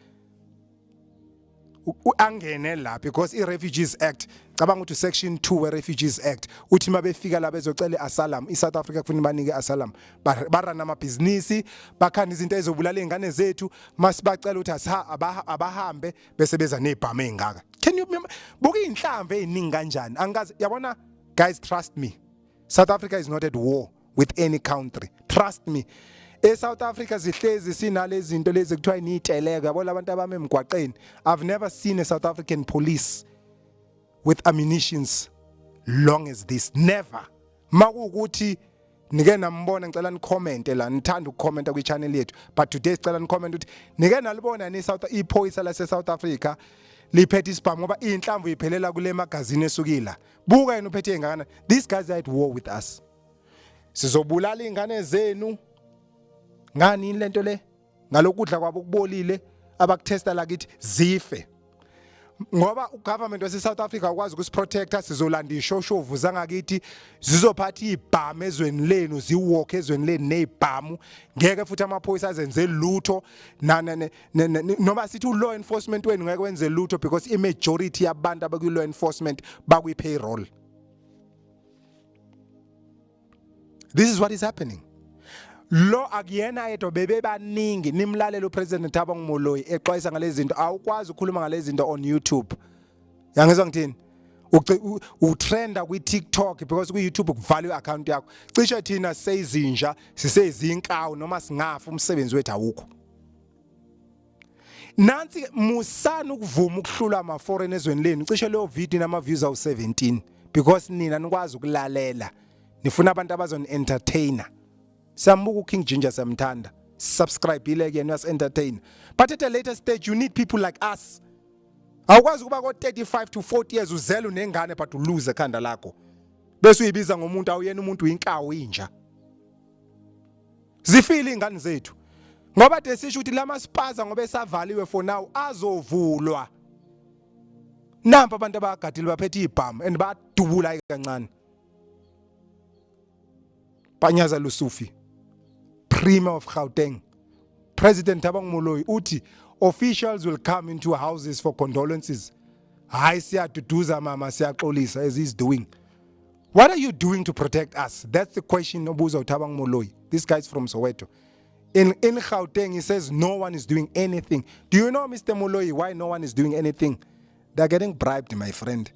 Angene la because i-Refugees Act, cabanga ukuthi section 2 we-Refugees Act uthi mabefika la bezocela i-asylum, i-South Africa kufanele banike i-asylum. Barana amabhizinisi, bakhanda izinto ezobulala izingane zethu. Masibacela ukuthi abahambe, bese beza nezibhamu ezingaka. Can you buka inhlamvu eziningi kanjani? Angikaze yabona. Guys, trust me, South Africa is not at war with any country, trust me. ESouth Africa sihlezi sinalezi zinto lezi kuthiwa initeleka, yabo, labantu abame emgwaqeni. I've never seen a South African police with ammunitions long as this, never. Makuwukuthi nike nambona, ngicela ni-comment la. Nithanda ukucomment kwi-channel yethu, but today sicela ni-comment ukuthi nike nalibona ni South iphoyisa lase South Africa liphethe isibhamu, ngoba inhlamvu iphelela kule magazine esukila. Buka yena uphethe ingane. These guys are at war with us. Sizobulala ingane zenu ngani lento le, ngalokudla kwabo kubolile abakuthesta la kithi, zife ngoba ugovernment wase South Africa ukwazi ukusiprotecta. Sizolanda ishoshovu zangakithi, zizophatha izibhamu ezweni lenu, ziwalk ezweni lenu nezibhamu. Ngeke futhi amaphoyisa azenze lutho, noma sithi u-law enforcement wenu ngeke wenze lutho, because i-majority yabantu abakwi-law enforcement bakwi-payroll. This is what is happening. Lo akuyena yedwa, bebebaningi. Nimlalela uPresident Thabo Moloi exwayisa ngalezi zinto. Awukwazi ukukhuluma ngalezi zinto on YouTube, yangizwa ngithini? Utrenda kwi-TikTok because ku-YouTube kuvalwe i-account yakho. Cishe thina seyizinja, siseyizinkawu, noma singafa umsebenzi wethu awukho. Nansi, musana ukuvuma ukuhlulwa ama-foreign ezweni lenu. Cishe leyo video inama-views awu-17 because nina nikwazi ukulalela, nifuna abantu abazoni-entertainer. Siyambuka uKing Ginger, siyamthanda, subscribe ile kuyena, uyasi-entertain, but at a later stage you need people like us. Awukwazi ukuba ko-35 to 40 years uzele unengane but uluze ekhanda lakho bese uyibiza ngomuntu. Awuyena umuntu, uyinkawu, inja. Zifile ingane zethu ngoba de sisho ukuthi lama spaza ngoba esavaliwe for now, azovulwa. Nampa abantu abagadile baphethe izibhamu and badubula kancane. Panyaza Lesufi, Premier of Gauteng, President Thabo Moloi uthi officials will come into houses for condolences. Hayi, siyaduduza mama, siyaxolisa, as he's doing. What are you doing to protect us? That's the question obuza uThabang Moloi. This guy's from Soweto in Gauteng. He says no one is doing anything. Do you know, Mr Moloi, why no one is doing anything? They're getting bribed, my friend.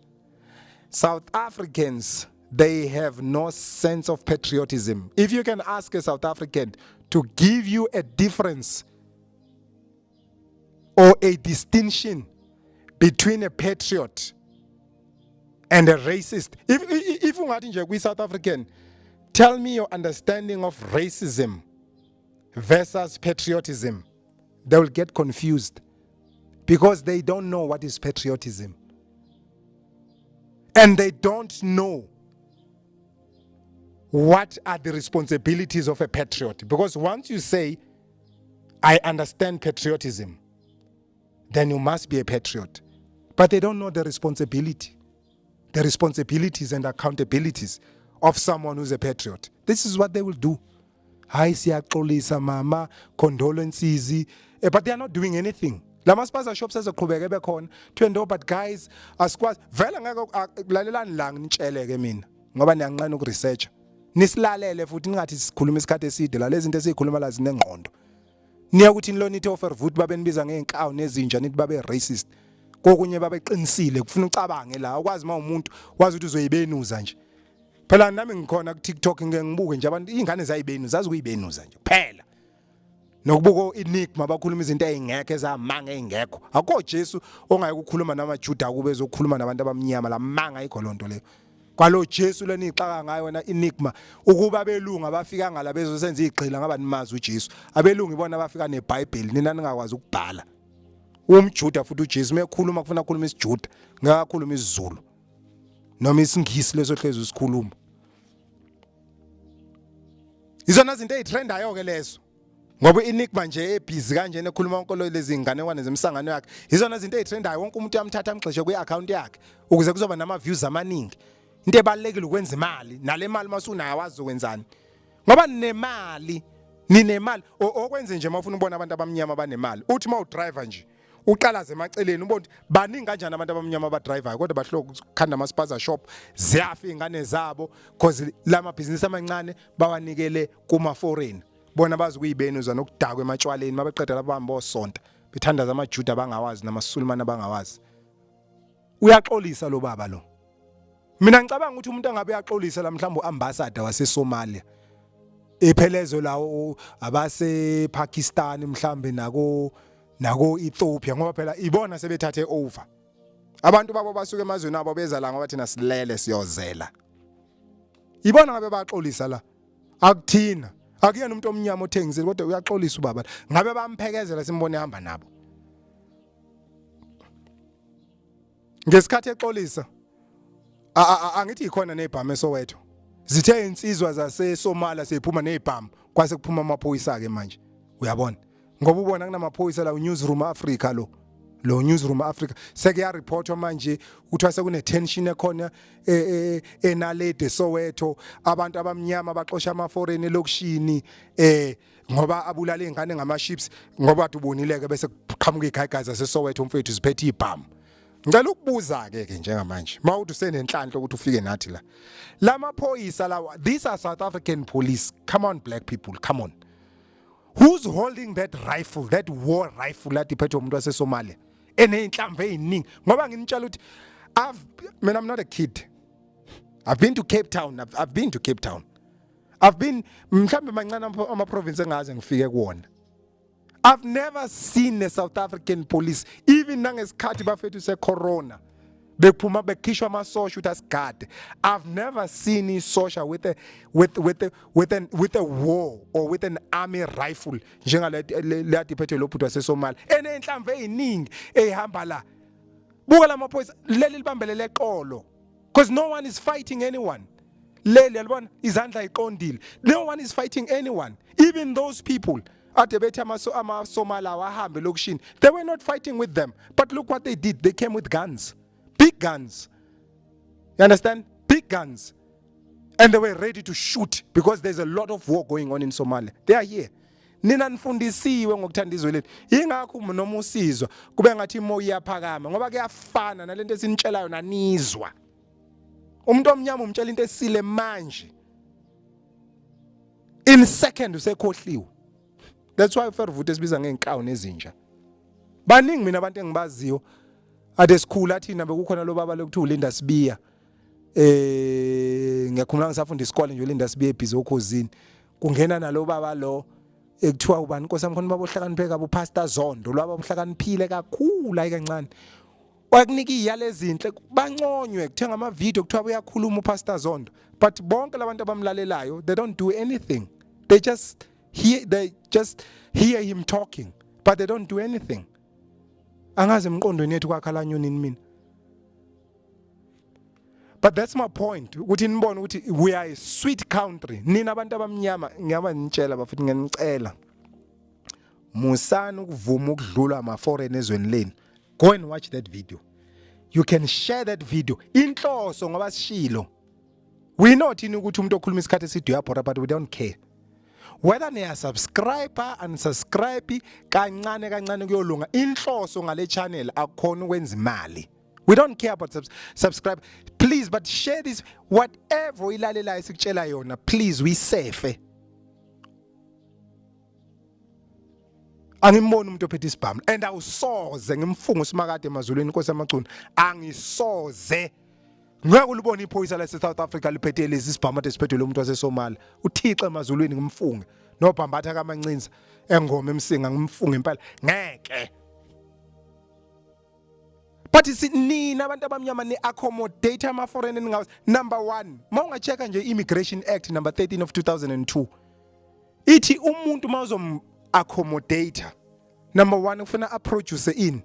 South Africans, they have no sense of patriotism. If you can ask a South African to give you a difference or a distinction between a patriot and a racist, if ungathi nje kwi South African, "Tell me your understanding of racism versus patriotism," they will get confused because they don't know what is patriotism and they don't know what are the responsibilities of a patriot. Because once you say, "I understand patriotism," then you must be a patriot. But they don't know the responsibility, the responsibilities and accountabilities of someone who's a patriot. This is what they will do. Hayi, siyaxolisa mama, condolences, but they are not doing anything. Lama spaza shops azoqhubeka bekhona kuthiwe, but guys, asikwazi vele, ngeke lalelani la, nginitsheleke mina ngoba niyanqena ukuresearcha, nisilalele futhi ningathi sikhuluma isikhathi eside la. Lezi zinto esikhuluma la zinengqondo. Niya ukuthi nilo nithi oVerwoerd babenibiza ngeenkawu nezinja, nithi babe racist. Kokunye babeqinisile, kufuna ucabange la, ukwazi uma umuntu wazi ukuthi uzoyibenuza nje. Phela nami ngikhona ku TikTok, ngeke ngibuke nje abantu, izingane zayibenuza, zazi kuyibenuza nje phela. Nokubuka enigma bakhuluma izinto ezingekho, ezamanga ezingekho. Akukho Jesu ongaye ukukhuluma namaJuda kube ezokhuluma nabantu abamnyama. Lamanga, ayikho lonto leyo kwalo Jesu lenixaka ngayo wena enigma. Ukuba belungu abafika ngala bezosenza igqila, ngaba nimazi uJesu. Abelungu ibona abafika neBhayibheli, nina ningakwazi ukubhala. UmJuda futhi uJesu mekhuluma kufuna ukukhuluma isiJuda, ngeke akhuluma isiZulu noma isiNgisi leso hlezi usikhuluma. Izona zinto ezitrendayo ke lezo, ngoba enigma nje ebhizi kanjena ekhuluma inkolo lezi nganekwane zemsangano yakhe, izona zinto ezitrendayo. Wonke umuntu uyamthatha amgxishe kwi-account yakhe ukuze kuzoba nama views amaningi. Into ebalekile ukwenza imali, nale mali masunayo wazi ukwenzani ngoba ninemali, ninemali. Okwenze nje mawufuna ukubona abantu abamnyama banemali, uthi mawudriver nje Uqalaze emaceleni ubone ukuthi baningi kanjani abantu abamnyama abadrivayo kodwa bahloko ukukhanda ama spaza shop ziyafa izingane zabo cause lamabhizinisi amancane bawanikele kuma foreign. Bona bazi kuyibenuza nokudakwa ematshwaleni mabeqeda lapho bahamba osonta bethandaza amaJuda abangawazi namaSulumane abangawazi. Uyaxolisa lo baba lo. Mina ngicabanga ukuthi umuntu angabe uyaxolisa la mhlawumbe uambassador waseSomalia. Ephelezwe lawo abase Pakistan mhlambe nako nako Ethiopia ngoba phela ibona sebethathe over. Abantu babo basuka emazweni abo beza la ngoba thina silele siyozela. Ibona ngabe baxolisa la. Akuthina. Akuyena umuntu omnyama othengisile kodwa uyaxolisa ubaba. Ngabe bamphekezela simbone ehamba nabo. Ngesikhathi exolisa angithi ikhona nezibhamu eSoweto. Zithe insizwa zaseSomalia seyiphuma nezibhamu kwase kuphuma amaphoyisa ke manje. Uyabona? Ngoba ubona kunamaphoyisa la uNewsroom Africa lo. Lo Newsroom Africa sekuya reportwa manje kuthiwa sekune tension ekhona e, e, enalede Soweto abantu abamnyama baxosha ama foreign elokishini eh ngoba abulala izingane ngama ships ngoba ubonile ke bese kuqhamuka igayigayi zaseSoweto umfethu ziphethe ibhamu Ngicela ukubuza ke ke njengamanje mawuthi usenenhlanhla ukuthi ufike nathi la lamaphoyisa lawa these are South African police come on black people come on who's holding that rifle that war rifle ladi phethwe umuntu waseSomalia eneyinhlamvu eziningi ngoba nginitshela ukuthi I've man I'm not a kid I've been to Cape Town I've been to Cape Town I've been mhlambe mancane ama province engaze ngifike kuwona I've never seen a South African police even nangesikhathi bafethu se corona bekuphuma bekhishwa amasosha ukuthi asigade I've never seen isosha with a with with a, with an with a war or with an army rifle njengale leyadi iphethe lo bhuti waseSomalia enenhlamvu eziningi ehamba la buka lamaphoyisa leli libambelele eqolo because no one is fighting anyone leli yalibona izandla iqondile no one is fighting anyone even those people ade bethi amaSomali awahambe lokishini they were not fighting with them but look what they did they came with guns big guns you understand big guns and they were ready to shoot because there's a lot of war going on in Somalia they are here nina nifundisiwe ngokuthanda izwe lethu ingakho noma usizwa kube ngathi imoya iyaphakama ngoba kuyafana nalento esinitshelayo nanizwa umuntu omnyama umtshela into esile manje in second usekhohliwe that's why uFervuth esibiza ngeenkawu nezinja baningi mina abantu engibaziyo ade sikhula thina bekukhona lo baba lokuthiwa uLinda Sibiya eh ngiyakhumbula ngisafunda isikole nje uLinda Sibiya ebhizi okhozini kungena nalo baba lo ekuthiwa ubani inkosi yami khona baba ohlakaniphe kabi uPastor Zondo lwaba ohlakaniphile kakhulu hayi kancane wakunika iyale ezinhle banconywe kuthenga ama video kuthiwa uyakhuluma uPastor Zondo but bonke labantu abamlalelayo they don't do anything they just hear they just hear him talking but they don't do anything angazi emqondweni yethu kwakhala nyonini mina But that's my point ukuthi nibone ukuthi we are a sweet country nina abantu abamnyama ngiyaba nitshela bafethu ngiyanicela musani ukuvuma ukudlula ama foreign ezweni lenu go and watch that video you can share that video inhloso ngoba sishilo we know thina ukuthi umuntu okhuluma isikhathi eside uyabhora but we don't care whether niya subscribe unsubscribe kancane kancane kuyolunga inhloso ngale channel akukhona ukwenza imali We don't care about subscribe. Please but share this whatever oyilalelayo sikutshela yona please we safe. Angimboni umuntu ophethe isibhamu and awusoze ngimfunga usimakade emazulwini inkosi yamacunu angisoze ngeke ulibone iphoyisa lase South Africa liphethe lesi sibhamu ade siphethwe lo muntu waseSomalia uThixo emazulwini ngimfunge nobhambatha kamancinza engoma emsinga ngimfunge impela ngeke but nina abantu abamnyama ni accommodate ama foreign ningawazi number 1 mawungachecka nje immigration act number 13 of 2002 ithi umuntu mawuzom accommodate number 1 kufuna a produce in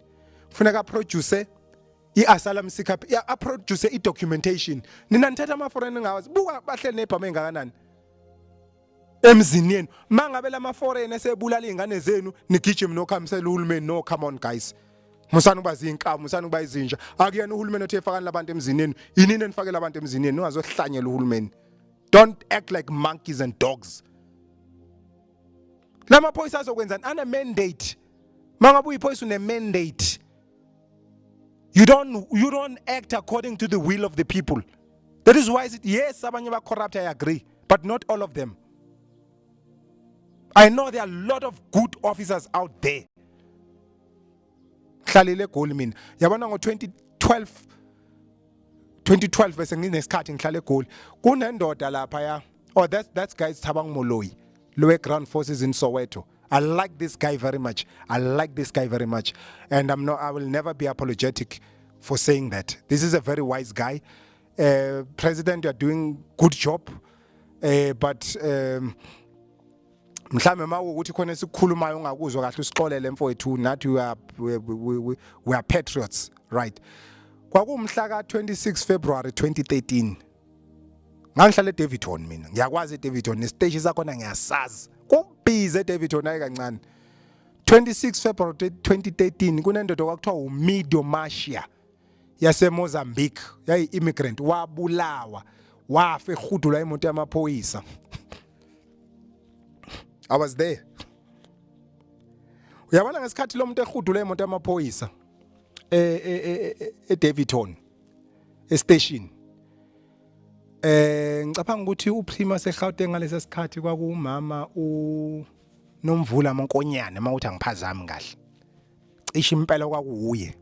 kufuneka a produce i-asylum seeker a produce i-documentation nina nithatha ama foreign ningawazi buka bahleli nebhamu engakanani emzini yenu mangabe lama foreign esebulala izingane zenu nigijime nokhamisela uhulumeni no come on guys musani ukuba zinkawu musani ukuba izinja akuyena uhulumeni othe fakani labantu emzini yenu yinini enifakela abantu emzini yenu ungazohlanyela uhulumeni don't act like monkeys and dogs lamaphoyisa azokwenzani ana mandate Mangabe uyiphoyisa, une mandate. You don't act according to the will of the people. That is why it, yes, abanye ba corrupt, I agree, but not all of them. I know there are a lot of good officers out there. Hlalile eGoli mina, yabona, ngo-2012, 2012 bese nginesikhathi ngihlala eGoli. Kunendoda lapha ya, oh, that's guys, Thabang Moloi lo ground forces in Soweto. I like this guy very much. I like this guy very much and I will never be apologetic for saying that this is a very wise guy. President, you are doing good job, but mhlambe mawukuthi khona esikhulumayo ungakuzwa kahle, usixolele mfowethu. Nathi we are patriots, right? Kwakumhla ka 26 February 2013, ngangihlala eDaveyton mina. Ngiyakwazi eDaveyton, nesiteshi sakhona ngiyasazi. Kubhizi eDaveyton, hayi kancane. 26 February 2013, kunendoda kwakuthiwa uMido Mashia yaseMozambique, yayi immigrant, wabulawa, wafa ehudulwa imoto yamaphoyisa. I was there. Uyabona, ngesikhathi lo muntu ehudula imoto yamaphoyisa eDaveyton estation, ngicabanga ukuthi uPrima seGauteng ngalesa sikhathi kwakuwumama uNomvula Mankonyane, mawuthi angiphazami kahle, cishe impela kwakuuye.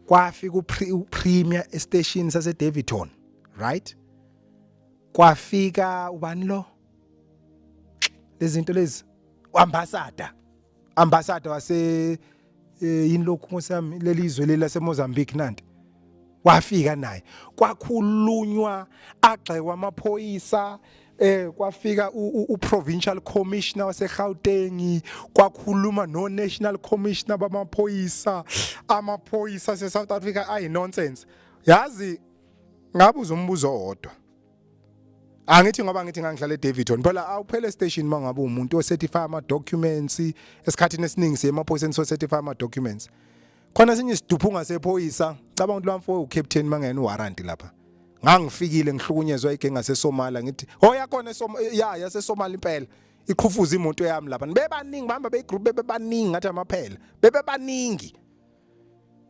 Kwafika uPremier estation sase Daveyton, right? Kwafika ubani lo, lezi zinto lezi, ambassador wase yini lokhu, nkosami, lelizwe leli laseMozambique nanti, wafika naye. Kwakhulunywa, agxekwa amaphoyisa. Kwafika u-provincial commissioner waseGauteng, kwakhuluma no national commissioner bamaphoyisa. Amaphoyisa ase-South Africa ayi nonsense. Yazi, ngabuza umbuzo owodwa. Angithi ngoba ngithi ngangihlala eDaveyton phela, awuphele station mangabe umuntu ocertify ama documents. Esikhathini esiningi siye emaphoyiseni, so certify ama documents. Khona sinye isiduphunga sephoyisa, cabanga ukuthi lamfo ucaptain mangena uwarrant lapha. Ngangifikile ngihlukunyezwa igenge ngaseSomalia. Ngithi, "Oh, yakhona eSomalia, ya yaseSomalia impela." Iqhufuza imoto yami lapha, bebaningi, bahamba beyigroup, bebebaningi ngathi amaphela, bebebaningi.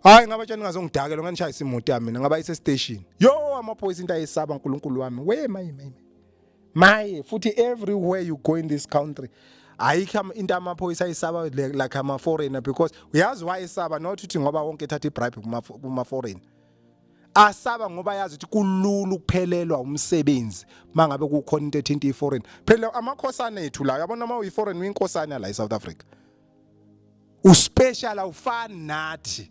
Hayi, ngabatshela ngazongidakela, nganishayisa imoto yami mina, ngaba ise station. Yo, amaphoyisa into ayesaba, uNkulunkulu wami we, maye maye maye. Futhi everywhere you go in this country, ayikho into amaphoyisa ayisaba like ama foreigner, because uyazi why esaba? Not ukuthi ngoba wonke ethatha ibribe kuma foreigner. Asaba ngoba yazi ukuthi kulula ukuphelelwa umsebenzi mangabe kukhona into ethinta iforeign. Phela amakhosana ethu la, yabona, uma uyiforeign, uyinkosana la eSouth Africa, uspecial, awufani nathi.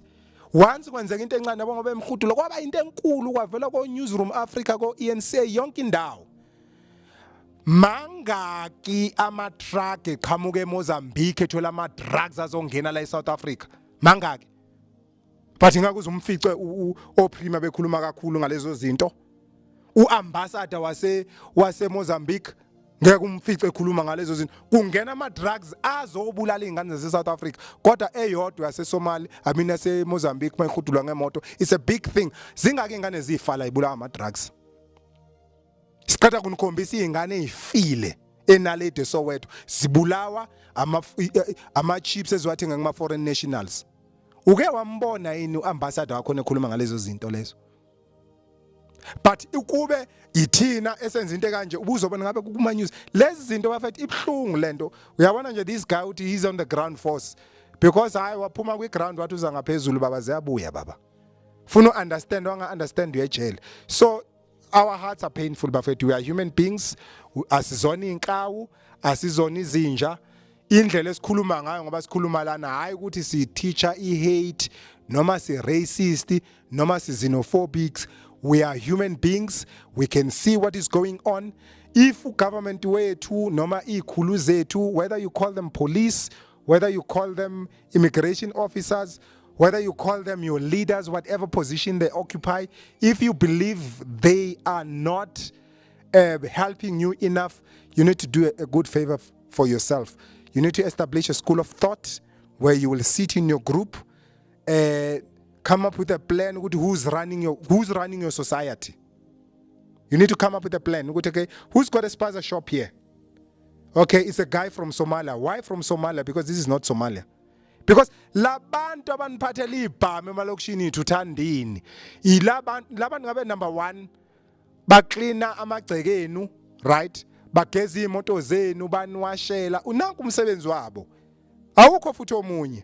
Once kwenzeka into encane, yabo, ngoba emhudulo kwaba into enkulu, kwavela ko Newsroom Africa, ko eNCA, yonke indawo. Mangaki ama truck eqhamuka eMozambique ethola ama drugs azongena la eSouth Africa? Mangaki? But ngakuze umfice oPremier bekhuluma kakhulu ngalezo zinto, uambassador wase Mozambique ngeke umfice ekhuluma ngalezo zinto. Kungena ama drugs azobulala izingane zase South Africa, kodwa eyodwa yase Somalia, I mean yase Mozambique, mayihudulwa ngemoto, it's a big thing. Zingaki ingane zifala ibulawa ama drugs? Siqeda kunikhombisa izingane ezifile eNaledi, Soweto, zibulawa ama chips eziwathenga kuma foreign nationals. Uke wambona yini uambassador wakho ekhuluma ngalezo zinto lezo? But ukube ithina esenza into kanje, ubuzobona ngabe kuma news lezi zinto. Bafethu, ibhlungu lento. Uyabona nje, this guy uthi he's on the ground force because hayi, waphuma kwi ground, wathi uza ngaphezulu, baba, ziyabuya baba. Funa understand, wanga understand, uyejele. So our hearts are painful, bafethu. We are human beings, asizona inkawu, asizona izinja. Indlela esikhuluma ngayo, ngoba sikhuluma lana, hayi ukuthi si teacher i-hate noma si racist noma si xenophobics. We are human beings, we can see what is going on. If government wethu noma izikhulu zethu, whether you call them police, whether you call them immigration officers, whether you call them your leaders, whatever position they occupy, if you believe they are not helping you enough, you need to do a good favor for yourself. You need to establish a school of thought where you will sit in your group, come up with a plan ukuthi who's running your society. You need to come up with a plan ukuthi, okay, who's got a spaza shop here? Okay, it's a guy from Somalia. Why from Somalia? Because this is not Somalia. Because labantu abaniphathela ibhamu emalokishini ethu thandini, yilabantu labantu ngabe number 1 baklina amagceke enu, right? Bageza imoto zenu, baniwashela. Unanku umsebenzi wabo. Awukho futhi omunye.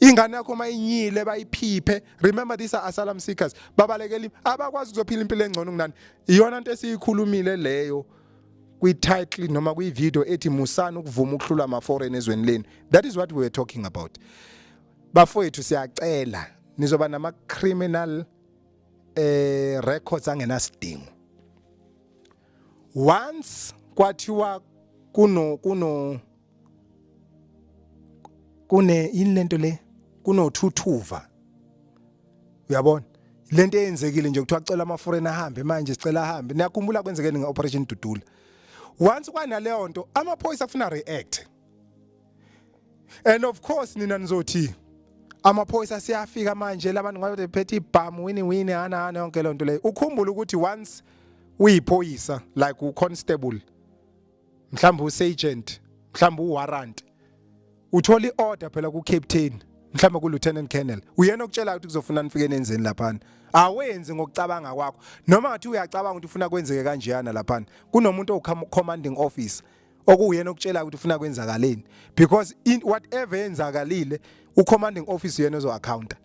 Ingane yakho mayinyile bayiphiphe. Remember, these are asylum seekers. Babalekela, abakwazi ukuzophila impilo engcono kunani. Iyona into esiyikhulumile leyo kwi-title noma kwi-video ethi "Musani ukuvuma ukuhlula ama-foreign ezweni lenu." That is what we were talking about. Bafowethu, siyacela, nizoba nama-criminal records angenasidingo. Once kwathiwa kuno kune yini lento le, kunothuthuva, uyabona lento eyenzekile nje, kuthiwa cela ama-foreign ahambe manje, sicela ahambe. Niyakhumbula kwenzekeni nge-Operation Dudula? Once kwanaleyo nto, amaphoyisa afuna react, and of course nina nizothi amaphoyisa siyafika manje, labantu ngabe bephethe ibhamu, wini wini, hana hana, yonke lento leyo. Ukhumbule ukuthi once uyiphoyisa, like u-constable, mhlawumbe u-sergeant, mhlawumbe u-warrant, uthola i-order phela ku-captain, mhlawumbe ku-lieutenant colonel, uyena okutshela ukuthi kuzofuna nifike nenzeni laphana. Awenzi ngokucabanga kwakho, noma ngathi uyacabanga ukuthi ufuna kwenzeke kanjeyana laphana. Kunomuntu owu-commanding officer okuyena okutshela ukuthi ufuna kwenzakaleni, because in whatever yenzakalile, u-commanding officer uyena ozo-accounta.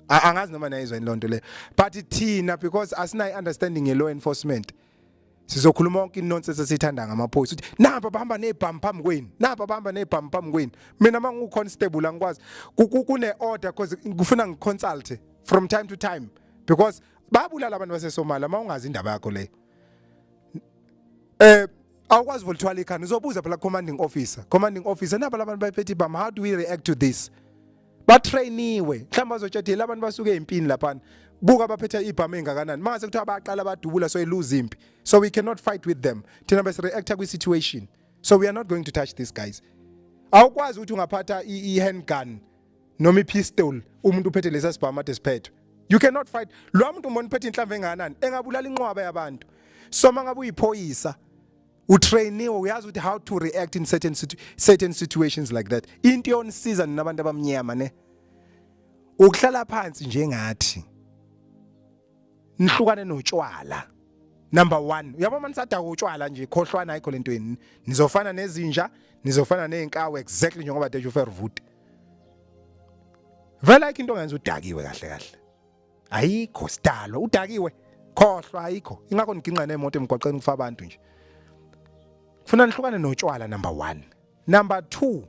Angazi noma nayizwa yini lonto leyo, but thina, because asinayo understanding ye law enforcement, sizokhuluma yonke inonsense esiyithanda ngamaphoyisa, ukuthi napa bahamba nezibhamu phambi kwenu, napa bahamba nezibhamu phambi kwenu. Mina mangu constable angikwazi kune order, because kufuna ngiconsult from time to time, because babulala abantu baseSomalia. Mawungazi indaba yakho leyo, awukwazi vele uthwala ikhanda. Uzobuza phela commanding officer, "Commanding officer, naba labantu bayiphethe ibhamu, how do we react to this?" Batrainiwe, mhlawumbe bazotshela abantu basuke empini laphana, buka baphethe ibhamu engakanani. Mase kuthiwa baqala badubula, so lose impi, so we cannot fight with them. Thina bese reacta kwi situation, so we are not going to touch these guys. Awukwazi ukuthi ungaphatha i-handgun noma i-pistol, umuntu uphethe lesa sibhamu ade siphethwe. You cannot fight lo muntu. Umbona uphethe inhlamvu engakanani engabulala inqwaba yabantu. So mangabe uyiphoyisa, utrainiwe, uyazi ukuthi how to react in certain situations like that. Into yonisiza nina abantu abamnyama ne ukuhlala phansi njengathi, nihlukane notshwala number 1. Uyabona, manisadaka utshwala nje, khohlwana, ayikho lento yeni. Nizofana nezinja, nizofana nezinkawu, exactly njengoba Dejo Verwoerd. Vele ayikho into ongenza udakiwe kahle kahle, ayikho sidalo udakiwe, khohlwa, ayikho. Ingakho niginqa nemoto emgwaqeni, kufa abantu nje. Kufuna nihlukane notshwala number 1. Number 2,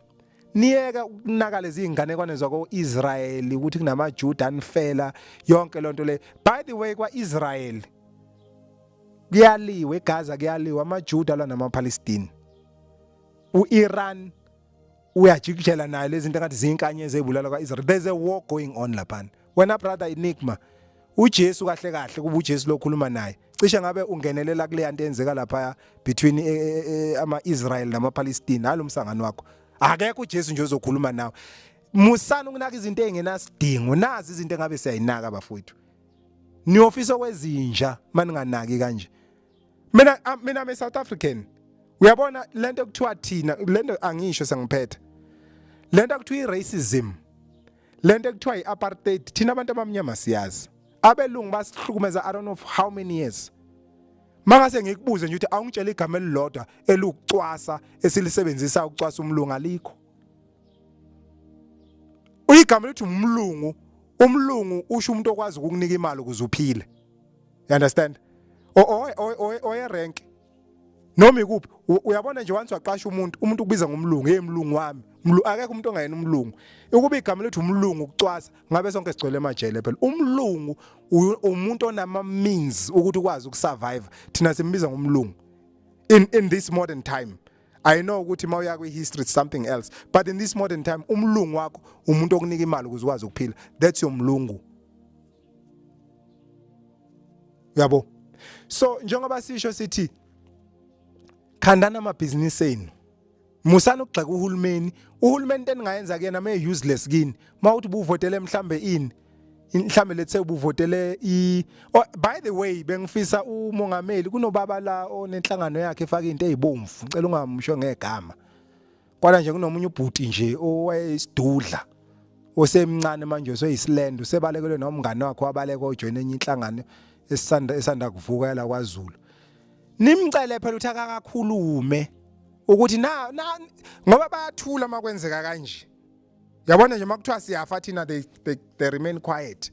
niyeke ukunaka lezi inganekwane zako-Israel ukuthi kunamaJuda anifela, yonke lonto le. By the way, kwa-Israel kuyaliwe, eGaza kuyaliwa, amaJuda alwa namaPalestine. uIran uyajikijela nayo lezi zinto engathi zinkanyezi ezibulala kwa-Israel. There's a war going on laphana. Wena brother Enigma, uJesu kahle kahle, kuba uJesu lokhuluma naye, cishe ngabe ungenelela kule yanto eyenzeka lapha between ama-Israel nama-Palestine. Halo msangano wakho, akekho uJesu nje ozokhuluma nawe. Musana ukunaka izinto ezingenasidingo. Nazi izinto engabe siyayinaka, bafowethu. Niyofisa kwezinja maninganaki kanje. Mina me South African, uyabona lento ekuthiwa thina, lento angisho, sengiphethe, lento ekuthiwa i-racism, lento ekuthiwa i-apartheid, thina abantu abamnyama siyazi abelungu basihlukumeza I don't know how many years. Mangase ngikubuze nje ukuthi awungitshela igama elilodwa elukucwasa esilisebenzisa ukucwasa umlungu, alikho. Uyigama lithi umlungu, umlungu usho umuntu okwazi ukukunika imali ukuze uphile, you understand? Oye rank noma ikuphi, uyabona nje, once waqasha umuntu, umuntu ukubiza ngomlungu, "Hey mlungu wami." Akekho umuntu ongayena umlungu. Ukuba igama lethu umlungu ukucwasa, ngabe sonke sigcwele emajele phela. Umlungu umuntu onama means ukuthi ukwazi ukusurvive. Thina simbiza ngomlungu in this modern time. I know ukuthi mawuya kwi history it's something else, but in this modern time umlungu wakho umuntu okunika imali ukuze ukwazi ukuphila. That's your mlungu, yabo. So njengoba sisho sithi khandana amabhizinisi enu, musana ukugxeka uhulumeni. Uhulumeni into eningayenza kuyena may useless kini mawuthi ubuvotele mhlambe ini, mhlambe let's say ubuvotele i oh, by the way, bengifisa umongameli, kunobaba la onenhlangano yakhe efaka into ezibomvu, ngicela ungamsho ngegama. Kwala nje kunomunye ubhuti nje owayesidudla osemncane manje useyisilendo usebalekelwe nomngane wakhe wabaleka ojoyina enye inhlangano esanda esanda kuvuka la kwaZulu. Nimcele phela ukuthi akakakhulume ukuthi na, na ngoba bayathula makwenzeka kanje. Yabona nje makuthiwa siyafa thina they remain quiet.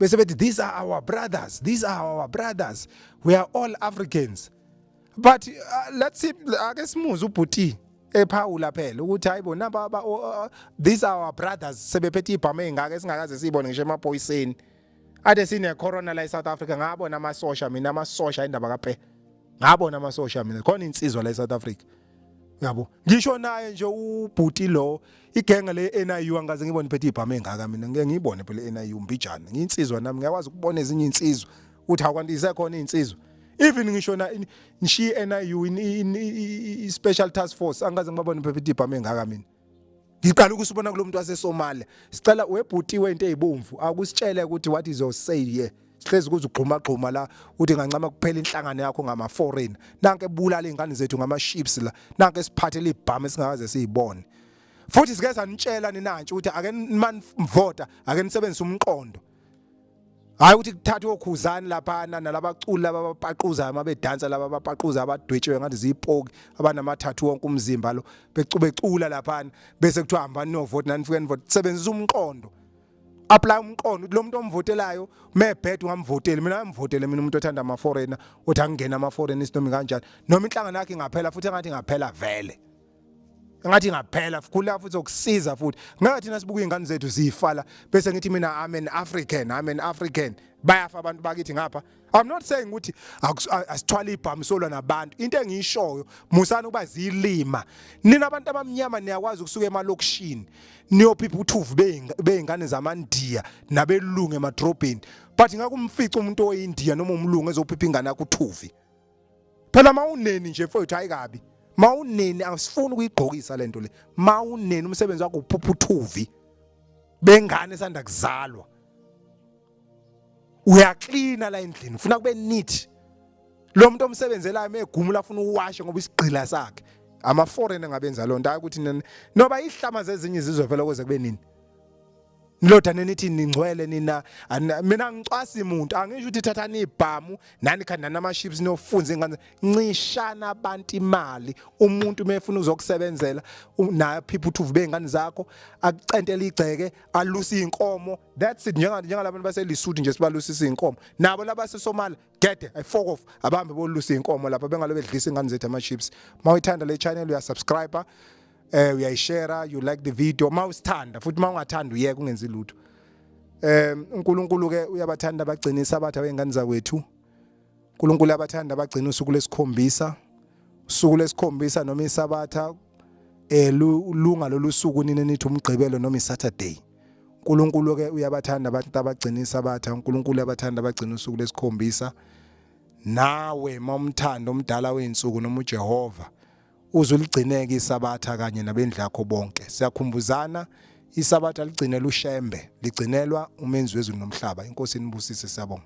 Bese bethi these are our brothers, these are our brothers. We are all Africans. But let's see, ake simuze ubhuti ephawula phela ukuthi hayibo naba these are our brothers sebephethe ibhamu ezingaka esingakaze siyibone ngisho emaphoyiseni. Ade sine corona la eSouth Africa, ngabona amasosha mina, amasosha indaba kaPe. Ngabona amasosha mina, khona insizwa la eSouth Africa. Yabo, ngisho naye nje ubhuti lo igenge le NIU angaze ngibone iphethe ibhamu engaka mina, ngeke ngiyibone phela NIU mbijana. Ngiyinsizwa nami, ngiyakwazi ukubona ezinye insizwa ukuthi awukanti isekhona insizwa. Even ngisho na ngishiye NIU i special task force angaze ngibabone iphethe ibhamu engaka mina. Ngiqala ukusibona kulomuntu waseSomalia. Sicela webhuti wento ezibomvu akusitshele ukuthi what is your say here. Sihlezi kuze ugxuma gxuma la uthi ngancama kuphela inhlangano yakho ngama foreign. Nanke ebulala izingane zethu ngama ships la. Nanke esiphathele ibhamu esingakaze siyibone. Futhi sike sanitshela ninantshi ukuthi ake manivota ake nisebenzise umqondo. Hayi ukuthi kuthathwe okhuzani laphana nalabaculi laba abapaquzayo uma bedansa, laba abapaquza abadwetshiwe ngathi ziyipoki, abanamathathu wonke umzimba lo, becula laphana bese kuthiwa hambani niyovota, nani nifike nivote. Sebenzisa umqondo, apply umqondo ukuthi lo muntu omvotelayo mebhed ungamvoteli. Mina ngamvotele mina umuntu othanda ama foreigner, uthi angena ama foreigner noma kanjani, noma inhlangano yakhe ingaphela futhi, engathi ingaphela vele, ngathi ngaphela khula futhi okusiza futhi. Ngeke thina sibuka izingane zethu zifala bese ngithi mina I'm an African, I'm an African, bayafa abantu bakithi ngapha. I'm not saying ukuthi asithwale ibhamu solwa nabantu. Into engiyishoyo, musana ukuba zilima nina abantu abamnyama. Niyakwazi ukusuka emalokishini niyophipha uthuvu beingane zamaNdiya nabelungu emadrobheni, but ngakumfica umuntu oyiNdiya noma umlungu ezophipha ingane yakho uthuvi. Phela mawuneni nje mfowethu, hayi kabi mawuneni, asifuni ukuyigqokisa lento le. Mawuneni umsebenzi wakho uphupha uthuvi bengane esanda kuzalwa, uyaklina la endlini, ufuna kube neat. Lo muntu omsebenzelayo megumula afuna uwashe ngoba isigqila sakhe. Ama foreign engabenza lonto, hayi ukuthi noba ihlama zezinye izizwe vele kuze kube nini nilodane nithi ningcwele nina. Mina ngicwasi umuntu, angisho ukuthi thathani ibhamu nani khandana ama ships niyofunza ingane. Ncishana abantu imali. Umuntu mefuna uzokusebenzela naye phipha uthuvu bengane zakho, akucentela igceke, alusa inkomo, that's it. Njengalabantu baseLesotho nje sibalusisa inkomo nabo labaseSomalia, gede I fuck off, abahambe bolusa inkomo lapha, bengalo bedlisa ingane zethu ama chips. Mawuyithanda le channel uyasubscribe, uyayishare, you like the video mawusithanda, futhi mawungathanda uyeke ungenzi lutho. uNkulunkulu ke uyabathanda abagcina isabatha wengane zakwethu. uNkulunkulu uyabathanda abagcina usuku lesikhombisa, usuku lesikhombisa noma isabatha, lunga lolu suku nini nithi umgqibelo noma iSaturday. uNkulunkulu ke uyabathanda abantu abagcina isabatha. uNkulunkulu uyabathanda abagcina usuku lesikhombisa. Nawe mawumthanda omdala weinsuku noma uJehova, uze uligcineke isabatha kanye nabendlu yakho bonke. Siyakhumbuzana, isabatha ligcinelwa uShembe, ligcinelwa umenzi wezulu nomhlaba. Inkosi inibusise, siyabonga.